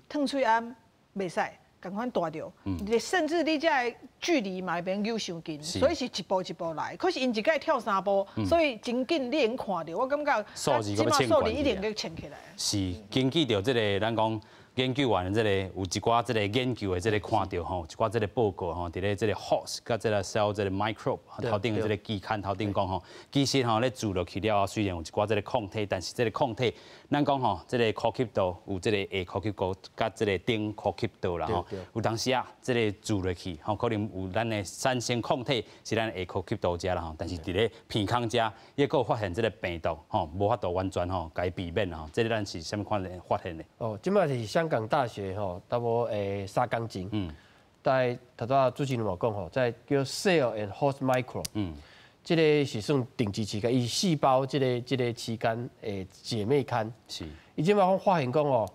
褪喙罨袂使，仝款戴著。你甚至你這个距離嘛會免扭傷近，所以是一步一步來。可是𪜶一擺跳三步，所以真緊你會看著，我感覺這馬數字一定閣衝起來。是根據著這个咱講研究員這个有一寡這个研究的這个看著吼，一寡這个報告吼，佇咧這个 Host 佮這个 Cell 這个 Microbe 頭頂的這个期刊頭頂講吼，其實吼咧注落去了後，雖然有一寡這个抗體，但是這个抗體，咱講吼，這个呼吸道有這個下呼吸道佮這个頂呼吸道啦吼，有當時啊，這个注落去吼，可能有咱的產生抗體是咱下呼吸道遮啦吼，但是佇咧鼻孔遮，抑閣發現這个病毒吼，無法度完全吼共伊避免吼，這个咱是啥物款的發現的？哦，這馬是香港大學吼，差不多三工前，在頭拄仔主持人有講吼，在叫 Cell and Host Microbe，這个是算頂級期刊，伊細胞這个期刊的姐妹刊。伊這馬講發現講哦，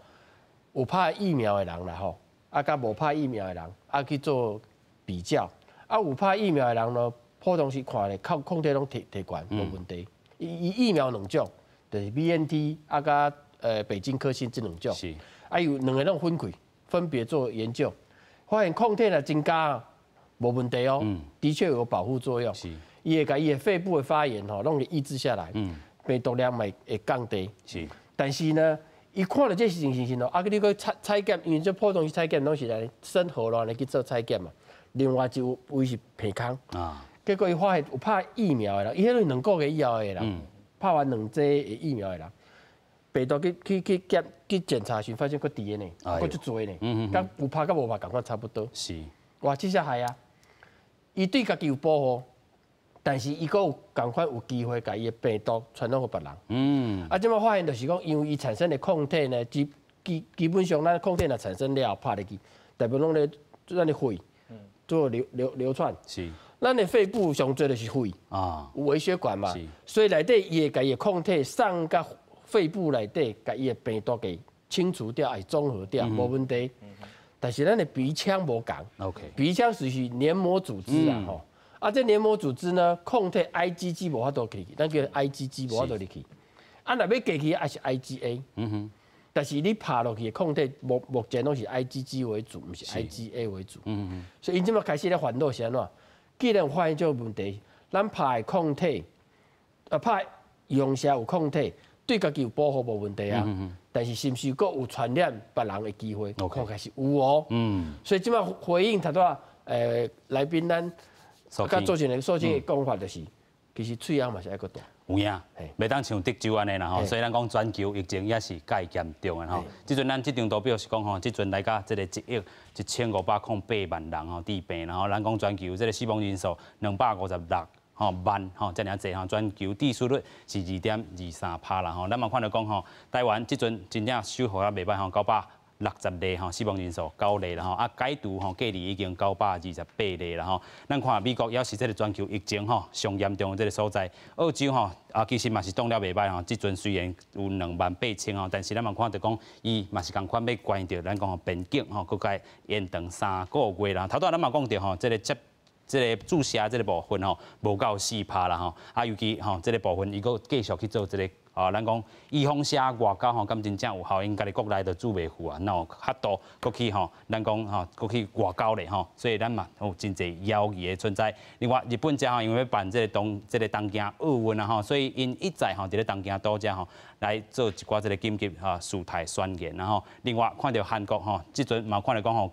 有拍疫苗的人啦吼，啊，佮無拍疫苗的人，啊去做比較，啊有拍疫苗的人呢，普通時看咧抗體攏提提懸無問題。伊疫苗兩種，就是 BNT 啊佮北京科興這兩種。啊有兩个攏分開，分別做研究，發現抗體若增加，無問題哦，的確有保護作用。伊會共伊的肺部的發炎吼，攏會抑制下來，病毒量嘛會降低。但是呢，伊看著這情形時哦，啊，你閣採檢，因為這普通時採檢攏是來伸喉嚨來去做採檢嘛。另外一位是鼻孔，結果伊發現有拍疫苗的人，伊彼個2個月以後的人，拍完兩劑的疫苗的人，病毒去檢查時，發現閣佇咧呢，閣足濟呢，佮有拍佮無拍仝款差不多。哇，這下害啊！伊對家己有保護，但是伊閣有仝款有機會共伊的病毒傳染予別人。啊，這馬發現就是講，因為伊產生的抗體呢，基本上咱抗體若產生了後拍入去，大部分攏咧咱的肺做流竄。咱的肺部上濟就是肺有微血管嘛，所以內底伊會共伊的抗體送到肺部內底，共伊的病毒給清除掉，會中和掉，無問題。但是咱的鼻腔無仝， 鼻腔屬於黏膜組織啊，吼，啊，這黏膜組織呢，抗體 IgG 無法度入去，咱叫 IgG 無法度入去，啊，若欲過去還是 IgA，但是你拍落去的抗體目前攏是 IgG 為主，毋是 IgA 為主，所以𪜶這馬開始咧煩惱是按怎？既然發現這個問題，咱拍的抗體，啊拍預防射有抗體，對家己有保護無問題啊。但是是毋是閣有傳染別人的機會？看起來是有哦。所以這馬回應頭拄仔來賓咱佮做一个素卿的講法就是，其實喙罨嘛是愛閣戴。有影，袂當像德州按呢啦吼，所以咱講全球疫情也是蓋嚴重的吼。這陣咱這張圖表是講吼，這陣來到這个1508萬人吼致病，然後咱講全球這个死亡人數256吼萬吼，遮爾濟吼，全球致死率是2.23%啦吼。咱嘛看著講吼，台灣這陣真正守護啊袂䆀吼，960例吼，死亡人數9例啦吼，啊解除吼隔離已經928例啦吼。咱看美國猶是這个全球疫情吼上嚴重的這个所在，澳洲吼啊其實嘛是擋了袂䆀吼。這陣雖然有2萬8千吼，但是咱嘛看著講，伊嘛是仝款欲關著咱講吼邊境吼，閣共延長3個月啦。頭拄仔咱嘛講著吼，這个接這个注射這个部分吼，無夠4%啦吼，啊尤其吼這个部分伊閣繼續去做這个。啊，咱講預防射外交吼，敢真正有效？𪜶家己國內都注袂赴啊，哪有法度閣去吼？咱講吼，閣去外交咧吼，所以咱嘛有真濟猶疑的存在。另外，日本遮吼，因為欲辦這个東京奧運啊吼，所以𪜶一再吼佇咧東京都遮吼來做一寡這个緊急哈事態宣言，然後另外看著韓國吼，這陣嘛看著講吼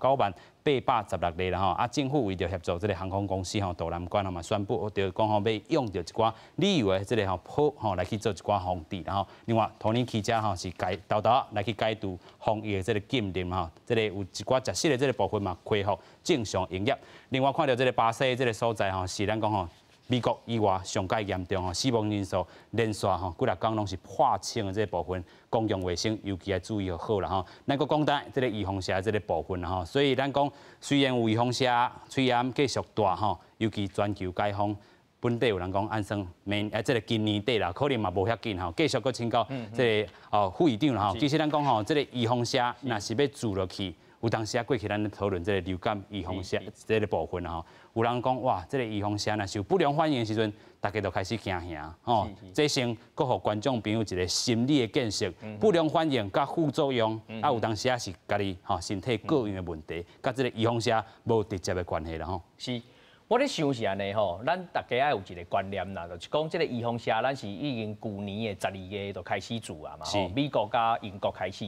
90,816例啦吼，啊政府為著協助這个航空公司吼渡難關吼嘛宣布著講吼欲用著一寡旅遊的這个吼泡吼來去做一寡防治，然後另外土耳其遮吼是解沓沓來去解除防疫的這个禁令吼，這个有一寡食肆的這个部分嘛恢復正常營業。另外看著這个巴西這个所在吼是咱講吼。美國以外上蓋嚴重吼，死亡人數連續吼幾若工攏是破千的這個部分，公共衛生尤其愛注意好啦吼。咱閣講到這個預防射這個部分吼，所以咱講雖然有預防射，喙炎繼續大吼，尤其全球解封。本地有人講按算明啊，這個今年底啦，可能嘛無遐緊吼，繼續閣請教這個哦副議長啦吼。其實咱講吼，這個預防射若是欲注落去，有當時啊過去咱咧討論這個流感預防射這個部分吼，有人講哇，這個預防射若是有不良反應的時陣，大家就開始驚嚇吼。這先閣予觀眾朋友一個心理的建設，不良反應佮副作用，啊有當時啊是家己吼身體個樣的問題，佮這個預防射無直接的關係啦吼。是。我咧想是按呢吼，咱大家愛有一個觀念啦，就是講這個預防射，咱是已經舊年的12月就開始注啊嘛，吼，美國佮英國開始，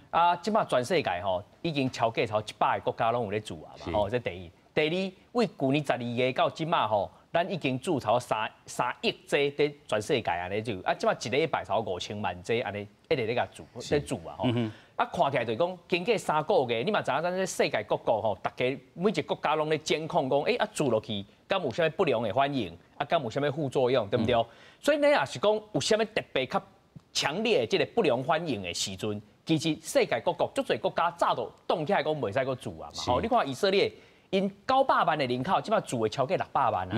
啊，這馬全世界吼已經超過超100個國家攏有咧注啊嘛，吼，這第一。第二，為舊年十二月到這馬吼，咱已經注超3億劑佇全世界按呢就，啊，這馬一禮拜超5000萬劑按呢一直咧共注咧注啊吼。啊，看起來就是講，經過3個月，你嘛知影咱這世界各國吼，逐家每一個國家攏咧監控講，欸，啊注落去，敢有啥物不良的反應，啊，敢有啥物副作用，對毋對？所以你若是講有啥物特別較強烈的這個不良反應的時陣，其實世界各國足濟國家早就動起來講袂使閣注啊嘛。吼，你看以色列，𪜶900萬的人口，這馬注的超過600萬啊。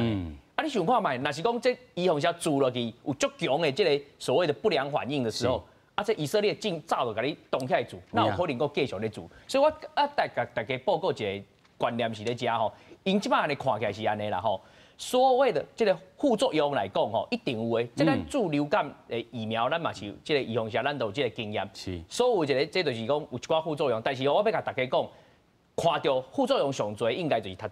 啊，你想看覓？若是講這預防射注落去有足強的這個所謂的不良反應的時候，啊，這以色列真早就共你擋起來注，哪有可能閣繼續咧注？所以我啊，共大家報告一個觀念是咧遮吼，𪜶這馬按呢看起來是按呢啦吼。所謂的這個副作用來講吼，一定有的。這咱注流感的疫苗，咱嘛是這個預防射，咱都有這個經驗。所有一個，這就是講有一寡副作用，但是我欲共大家講，看著副作用上濟，應該就是頭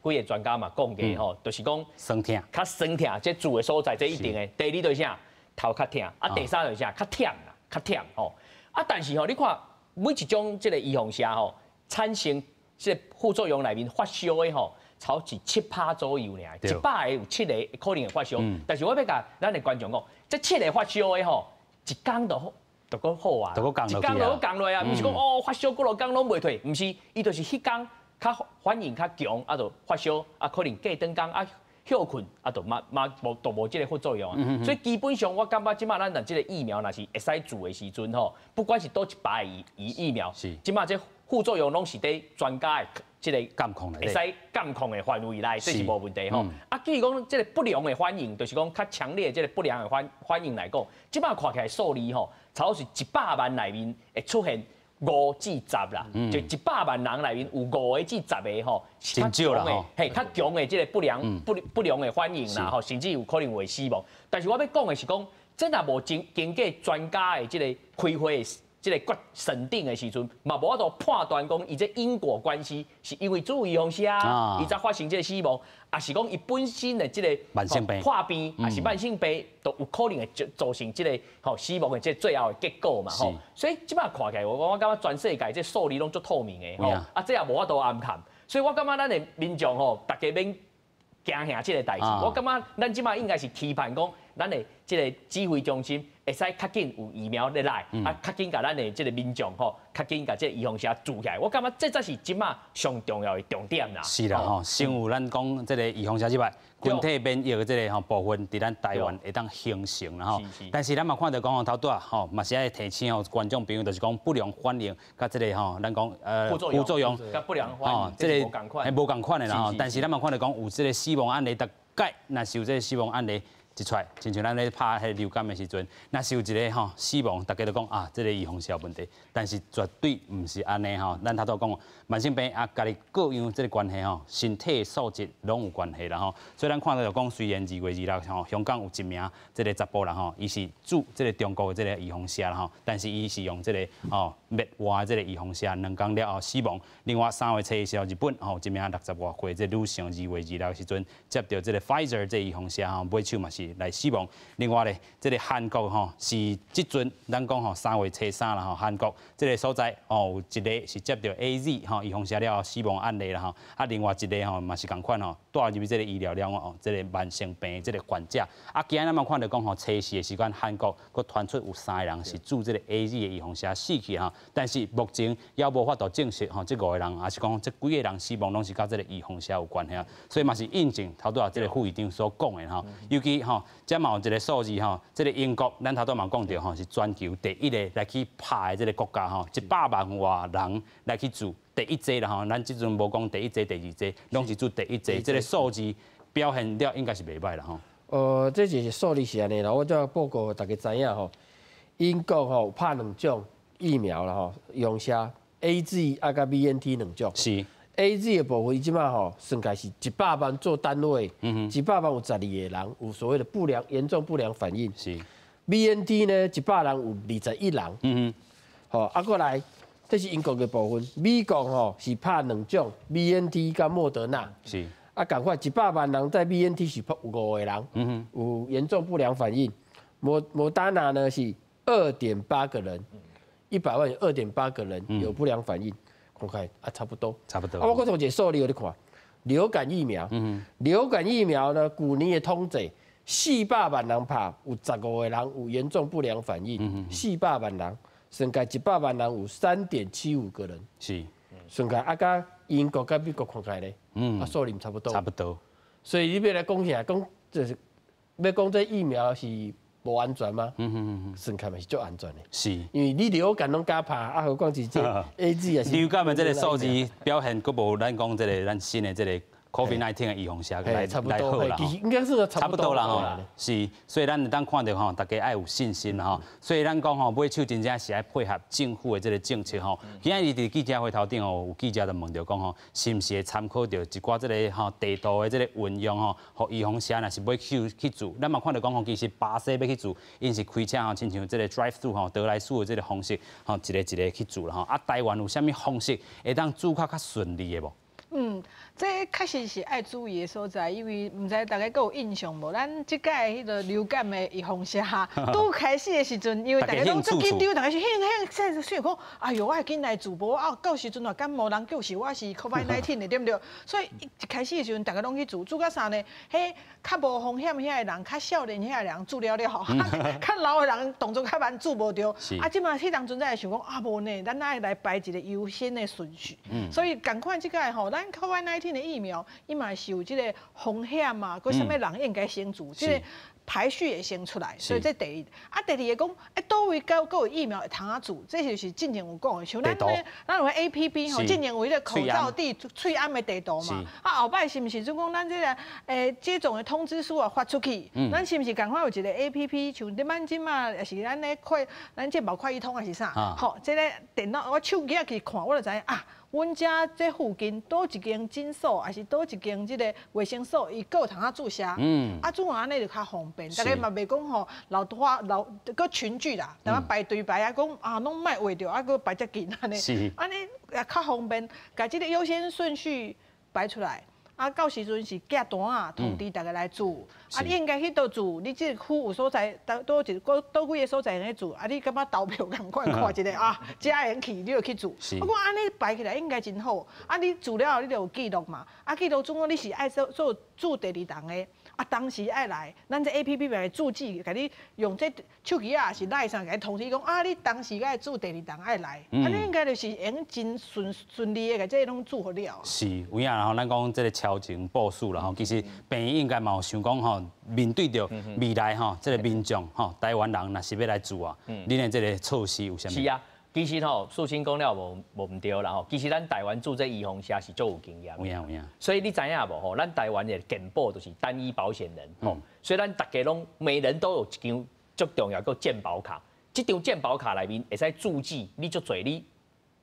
拄幾個專家嘛講過吼，就是講酸痛，較酸痛，這注的所在這一定的。第二就是啥，頭較疼，啊，第三就是啥，較忝啦。較忝吼，啊！但是吼，你看每一種這個預防射吼，產生這個副作用內面發燒的吼，差是7趴左右爾，100個有7個可能會發燒。但是我欲共咱的觀眾講，這七個發燒的吼，一工就就閣好啊，一工就閣降落啊，毋是講哦發燒幾落工攏袂退，毋是，伊就是彼工較反應較強，啊就發燒，啊可能過轉工啊。歇睏啊，就嘛嘛無都無這個副作用啊，所以基本上我感覺這馬咱若這個疫苗若是會使注的時陣吼，不管是佗一排疫苗，這馬這副作用攏是佇專家的這個監控會使監控的範圍內，這是無問題吼。啊，至於講這個不良的反應，就是講較強烈的這個不良的反應來講，這馬看起來數字吼，差不多是100萬內面會出現5至10啦，就100萬人內面有5個至10個吼，真少啦吼，嘿，較強的這個不良的反應啦，吼，甚至有可能會死亡。但是我欲講的是講，這若無經過專家的這個開會的這個決審定的時陣，嘛無法度判斷講伊這因果關係是因為注預防射，伊才發生這個死亡，抑是講伊本身的這個慢性病破病，抑是慢性病，都有可能會造成這個吼死亡的這個最後的結果嘛吼。所以這馬看起來，我感覺全世界這數字攏足透明的吼，啊這也無法度掩藏。所以我感覺咱的民眾吼，大家免驚嚇這個代誌。我感覺咱這馬應該是期盼講，咱的這個指揮中心會使較緊有疫苗入來，啊，較緊共咱的這個民眾吼，較緊共這個預防射注起來。我感覺這才是這馬上重要的重點啦。是啦吼，先有咱講這個預防射之外，群體免疫的這個吼部分，佇咱台灣會當形成啦吼。但是咱嘛看著講吼，頭拄仔吼嘛是愛提醒吼觀眾朋友，就是講不良反應佮這個吼，咱講副作用佮不良反應，這個無仝款，無仝款的啦吼。但是咱嘛看著講有這個死亡案例，逐擺若是有這個死亡案例一出來，親像咱咧拍彼個流感的時陣，若是有一個吼死亡，大家都講啊，這個預防射有問題，但是絕對毋是按呢吼。咱頭拄講慢性病啊，家己各樣這個關係吼，身體素質攏有關係啦吼。所以咱看到就講，雖然2月26吼，香港有一名這個查埔人吼，伊是注這個中國的這個預防射啦吼，但是伊是用這個吼滅活的這個預防射，2工了後死亡。另外3月7日時候，日本吼一名60外歲這女性，2月26時陣接著這個 Pfizer 這個預防射吼，尾手嘛是來死亡。另外咧，這個韓國吼是這陣咱講吼3月初3啦吼，韓國這個所在哦有一個是接著 AZ 吼預防射了後死亡案例啦吼，啊另外一個吼嘛是仝款吼。帶入這個醫療了哦，這個慢性病這個患者。啊，今仔咱嘛看著講吼，初四的時間，韓國閣傳出有三個人是注這個 AZ 的預防射死去吼，但是目前猶無法度證實吼，這五個人，抑是講這幾個人死亡攏是佮這個預防射有關係，所以嘛是印證頭拄仔這個副院長所講的吼，尤其吼，這嘛有一個數字吼，這個英國咱頭拄嘛講著吼，是全球第一個來去拍的這個國家吼，100萬外人來去注第一劑啦吼，咱這陣無講第一劑、第二劑，攏是注第一劑，這個數字表現了應該是袂䆀啦吼。這就是數字是按呢啦，我再報告予大家知影吼。英國吼拍兩種疫苗啦吼，用射 AZ 啊佮 BNT 兩種。AZ 的部分，這擺吼算起來是100萬做單位，100萬有12個人有所謂的不良嚴重不良反應。BNT 呢，100人有21人。好，啊過來，這是英國的部分。美國吼是拍兩種 BNT 佮莫德納。啊，仝款100萬人在 BNT 是有五個人，有嚴重不良反應。莫達納呢是2.8個人，100萬有2.8個人有不良反應，看看啊，差不多。差不多。啊，我閣從一個數字予你看，流感疫苗，流感疫苗呢，舊年的統計，400萬人拍，有15個人有嚴重不良反應，四百萬人，算起100萬人有3.75個人。算起啊，佮英國佮美國看起來咧，啊數字差不多。差不多。所以你欲來講啥？講就是欲講這疫苗是無安全嗎？算起來嘛是足安全的。因為你流感攏敢拍，啊何況是這 AZ 也是。流感的這個數字表現，閣無咱講這個咱新的這個 COVID-19 的預防射來來好啦。其實應該是差不多啦吼。是，所以咱會當看著吼，大家愛有信心啦吼。所以咱講吼，買手真正是愛配合政府的這個政策吼。今仔日佇記者會頭頂吼，有記者就問著講吼，是毋是會參考著一寡這個吼地圖的這個運用吼，予預防射若是買手去注，咱嘛看著講吼，其實巴士欲去注，𪜶是開車吼，親像這個 drive through 吼，得來速的這個方式吼，一個一個去注啦吼。啊，台灣有啥物方式會當注較較順利的無？嗯，這確實是愛注意的所在，因為毋知大家閣有印象無？咱這屆彼個流感的預防射，拄開始的時陣，因為大家攏足緊張，大家是興興，雖然講，哎喲，我會緊來注，無啊，到時陣若感冒，人就是我是 COVID-19 的，對毋對？所以一開始的時陣，大家攏去注，注到啥呢？彼較無風險遐个人，較少年遐个人注了了吼，較老的人動作較慢，注無著。啊，這馬彼當陣才會想講，啊無呢，咱愛來排一個優先的順序。所以仝款這個吼，咱 COVID-19 的疫苗，伊嘛是有這個風險嘛，閣啥物人應該先注，這個排序會先出來，所以這第一。啊，第二個講，欸，佗位閣有疫苗會通啊注，這就是進前有講的，像咱咧，咱有 APP 吼，進前有彼個口罩地喙罨的地圖嘛。啊，後擺是毋是就講咱這個接種的通知書啊發出去，咱是毋是仝款有一個 APP，像咱這馬也是咱咧快，咱健保快易通還是啥？吼，這個電腦我手機仔去看，我就知影啊。阮遮這附近佗一間診所，抑是佗一間這個衛生所，伊閣有通啊注射。啊，注完按呢就較方便，大家嘛袂講吼老拖老閣群聚啦，踮仔排隊排啊，講啊攏莫畫著，啊閣排遮緊按呢。按呢也較方便，共這個優先順序排出來。啊，到時陣是寄單仔通知大家來注。啊，你應該去佗注，你這個區有所在，佗一個佗幾个所在會用注。啊，你感覺投票仝款看一下啊，遮會用去，你就去注。我講按呢排起來應該真好。啊，你注了後你就有記錄嘛。啊，記錄總講你是愛做做注第二筒的。啊，當時愛來，咱這 APP 來註記，共你用這手機仔抑是 LINE 啥共你通知講啊，你當時愛注第二筒愛來，按呢應該就是會用真順順利的，共這攏注予了。是，有影啦吼，咱講這個超前部署啦吼，其實病院應該嘛有想講吼，面對著未來吼，這個民眾吼，台灣人若是欲來注啊，恁的這個措施有啥物？是啊，其實吼，素卿講了無毋對啦吼。其實咱台灣注這預防射是足有經驗。有影有影。所以你知影無吼？咱台灣的健保就是單一保險人吼，所以咱逐家攏每人都有一張足重要叫健保卡。這張健保卡內面會使註記你足濟你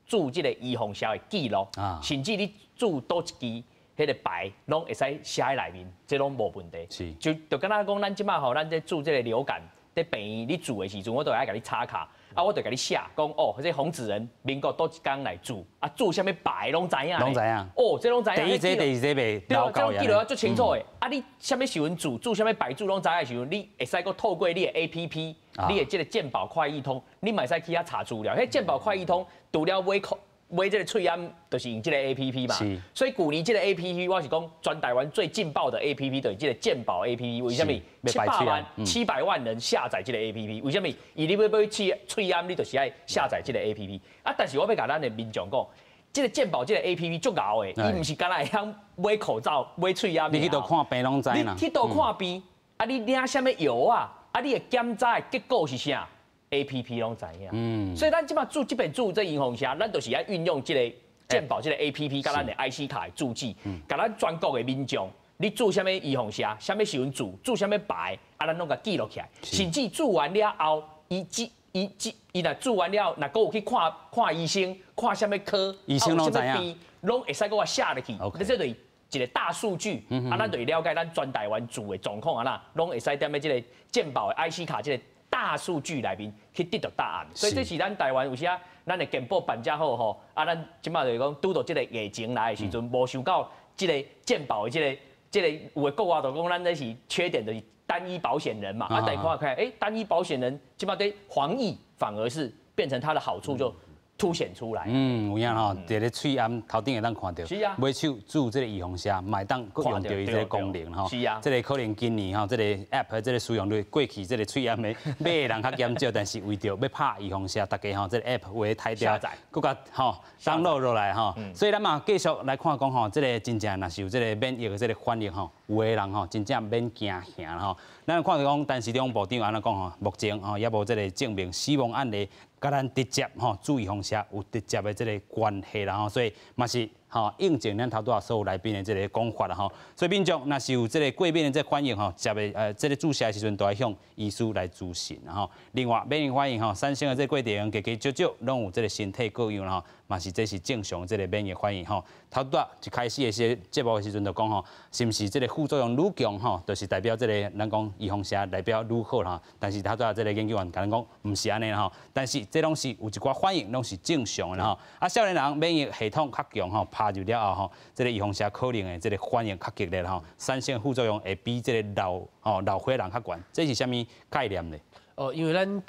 注這個預防射的記錄，甚至你注佗一支彼個牌，攏會使寫佇內面，這攏無問題。就敢若講，咱這馬吼，咱這注這個流感，佇病院你注的時陣，我都會愛共你插卡。啊，我就共你寫講哦，這洪子仁民國佗一工來注，啊注啥物牌攏知影。攏知影。哦，這攏知影。第一劑、第二劑袂對，這攏記錄啊足清楚的。啊，你啥物時陣注，注啥物牌注攏知影的時陣，你會使閣透過你的 APP，你的這個健保快易通，你嘛會使去遐查資料。彼健保快易通除了買口買這个喙罨，就是用這个 APP 嘛。所以舊年這个 APP，我是講全台灣最勁爆的 APP，就是這个健保 APP。為啥物？700萬人下載這个 APP，為啥物？伊你欲買喙罨，你就是愛下載這个 APP。啊，但是我欲共咱的民眾講，這个健保這个 APP 足𠢕的，伊毋是干焦會曉買口罩、買喙罨。你去佗看病攏知啦。你去佗看病，啊，你領啥物藥啊？啊，你的檢查的結果是啥？APP 攏知影。所以咱這擺注這邊注這預防射，咱就是愛運用這个健保這个 APP，佮咱的 IC 卡的注記，共咱全國的民眾，你注啥物預防射，啥物時陣注，注啥物牌，啊，咱攏共記錄起來。甚至注完了後，伊只伊只伊若注完了，若閣有去看看醫生，看啥物科，醫生攏知影，攏會使閣共寫入去。這就是一个大數據，啊，咱就會了解咱全台灣住的狀況啊啦，攏會使踮咧這个健保的 IC 卡這个大數據內面去得到答案。所以這是咱台灣有時啊，咱的健保辦遮好吼，啊，咱這擺就是講拄著這个疫情來的時陣，無想到這个健保的這个有的國外就講咱這是缺點，就是單一保險人嘛，啊，但看看，欸，單一保險人這擺對防疫反而是變成它的好處就凸顯出來。嗯，有影吼，佇咧喙罨頭頂會當看著，尾手注這个預防射，嘛會當閣用著伊這个功能吼。這个可能今年吼，這个 app 這个使用率過去這个喙罨的買的人較減少，但是為著欲拍預防射，大家吼這个 app 有的刣掉，閣共吼 download 落來吼。所以咱嘛繼續來看講吼，這个真正若是有這个免疫的這个反應吼，有的人吼真正免驚嚇吼。咱看著講，陳時中部長按怎講吼，目前吼猶無這个證明死亡案例佮咱直接吼注預防射有直接的這个關係啦吼，所以嘛是吼印證咱頭拄仔所有來賓的這个講法啦吼。所以民眾若是有這个過敏的這个反應吼，接的這个注射的時陣，都愛向醫師來諮詢啦吼。另外，免疫反應吼產生的這个過程，加加少少攏有這个身體各樣啦吼，嘛是這是正常這个免疫反應吼。頭拄仔一開始的時節目的時陣就講吼，是毋是這个副作用愈強吼，就是代表這个咱講預防射代表愈好啦。但是頭拄仔這个研究員共咱講，毋是按呢吼。但是這攏是有一寡反應，攏是正常的吼。啊，少年人免疫系統較強吼，拍入了後吼，這个預防射可能的這个反應較激烈吼，產生副作用會比這个老歲人較懸。這是啥物概念呢？哦，因為咱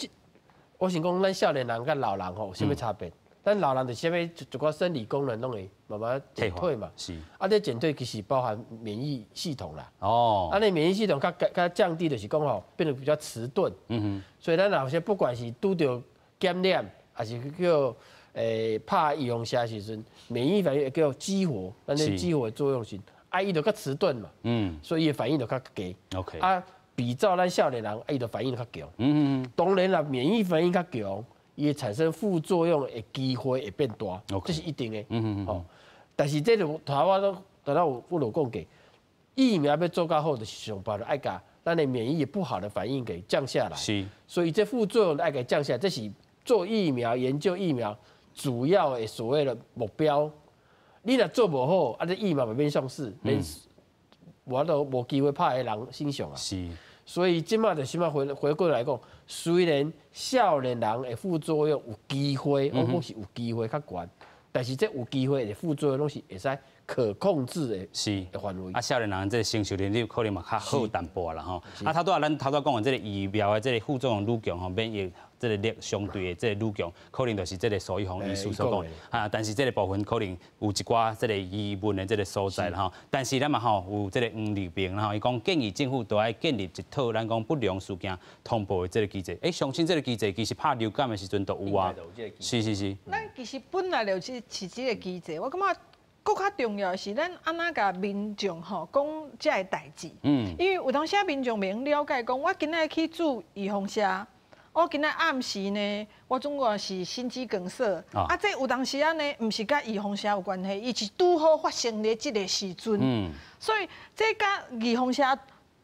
我想講，咱少年人佮老人吼有啥物差別？咱老人就是啥物一寡生理功能攏會慢慢減退嘛。啊，這減退其實包含免疫系統啦。啊，你免疫系統較較降低，就是講吼變得比較遲鈍。所以咱有些不管是拄著感染，還是叫拍預防射時陣，免疫反應會叫激活，咱這激活的作用是，啊，伊就較遲鈍嘛。所以伊的反應就較低。 啊，比照咱少年人，啊，伊就反應較強。當然啦，免疫反應較強，伊會產生副作用的機會會變大，這是一定的。但是這個頭我都頭有我有講過，疫苗欲做較好，就是上擺就愛共咱的免疫不好的反應給降下來。所以這副作用愛共降下來，這是做疫苗、研究疫苗主要的所謂的目標。你若做無好，啊，這疫苗嘛免上市，免無都無機會拍佇人身上啊。所以這擺就起碼回過來講，雖然少年人的副作用有機會，我講是有機會較懸，但是這有機會的副作用攏是會使可控制的的範圍。啊，少年人這個承受能力可能嘛較好淡薄啦吼。啊，頭拄仔咱頭拄仔講的這個疫苗的這個副作用愈強吼，免疫這個力相對的這個愈強，可能就是這個蘇玉峰醫師所講的。啊，但是這個部分可能有一寡這個疑問的這個所在啦吼。但是咱嘛吼有這個黃立明啦吼，伊講建議政府都愛建立一套咱講不良事件通報的這個機制。欸，相信這個機制其實拍流感的時陣都有啊。是。咱其實本來就是這個機制，我感覺。閣較重要的是，咱按怎共民眾吼講這个代誌？因為有當時民眾袂了解，講我今仔去注預防射，我今仔暗時呢，我總歸是心肌梗塞。啊，這有當時仔呢，毋是佮預防射有關係，伊是拄好發生佇這个時陣。所以這佮預防射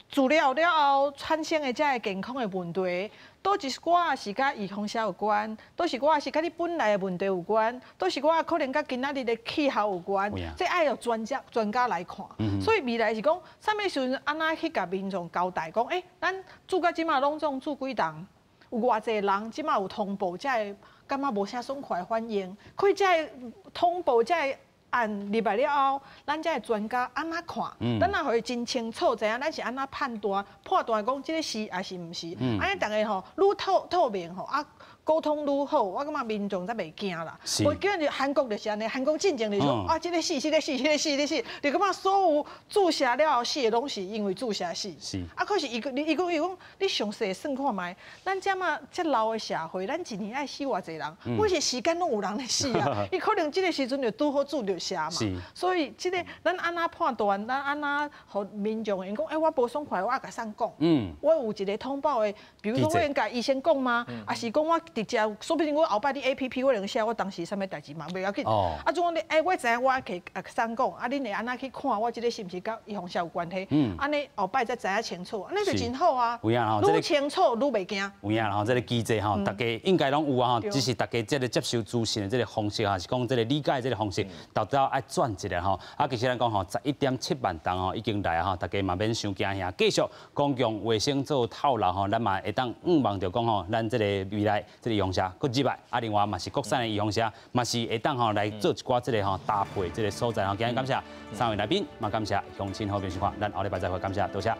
注了了後產生的這个健康的問題，佗一寡是佮預防射有關，佗一寡是佮你本來的問題有關，佗一寡可能佮今仔日的氣候有關，這愛由專家來看。所以未來是講，啥物時陣按怎去共民眾交代講，欸，咱注到這馬攏總注幾筒，有偌濟人這馬有通報，才會感覺無啥爽快的反應，可以才會通報，才會案入來了後，咱遮的專家按怎看？咱若予伊真清楚，知影咱是按怎判斷，判斷講這个是抑是毋是？按呢逐家吼愈透透明吼啊，溝通愈好，我感覺民眾才袂驚啦。無叫你韓國就是按呢，韓國進前就是說啊，這个死，這个死，這个死，這个死，你感覺所有注射了後死的攏是因為注射死。啊，可是伊講，伊講伊講，你詳細算看覓，咱這馬這老的社會，咱一年愛死偌濟人，每一時間攏有人咧死啊。伊可能這个時陣就拄好注著射嘛。所以這个咱按怎判斷，咱按怎予民眾會講，欸，我無爽快，我愛共誰講？我有一個通報的，比如說我應共醫生講嗎？抑是講我直接，說不定我後擺佇 APP 我能寫我當時啥物代誌嘛，袂要緊。啊，總講你，欸，我知影我去共誰講，啊，恁會按怎去看我這个是毋是佮預防射有關係？按呢後擺才知影清楚，按呢就真好啊。有影吼，愈清楚愈袂驚。有影吼，這个機制吼，大家應該攏有啊吼，只是大家這个接受資訊的這个方式，還是講這个理解這个方式，到底愛轉一下吼。啊，其實咱講吼，11.7萬筒吼已經來吼，大家嘛免傷驚嚇，繼續公共衛生做透露吼，咱嘛會當向望著講吼，咱這个未來這个預防射閣入來，啊，另外嘛是國產的預防射，嘛是會當吼來做一寡這个吼搭配這个所在吼。今日感謝三位來賓，嘛感謝鄉親好朋友收看，咱後禮拜再會，感謝，多謝。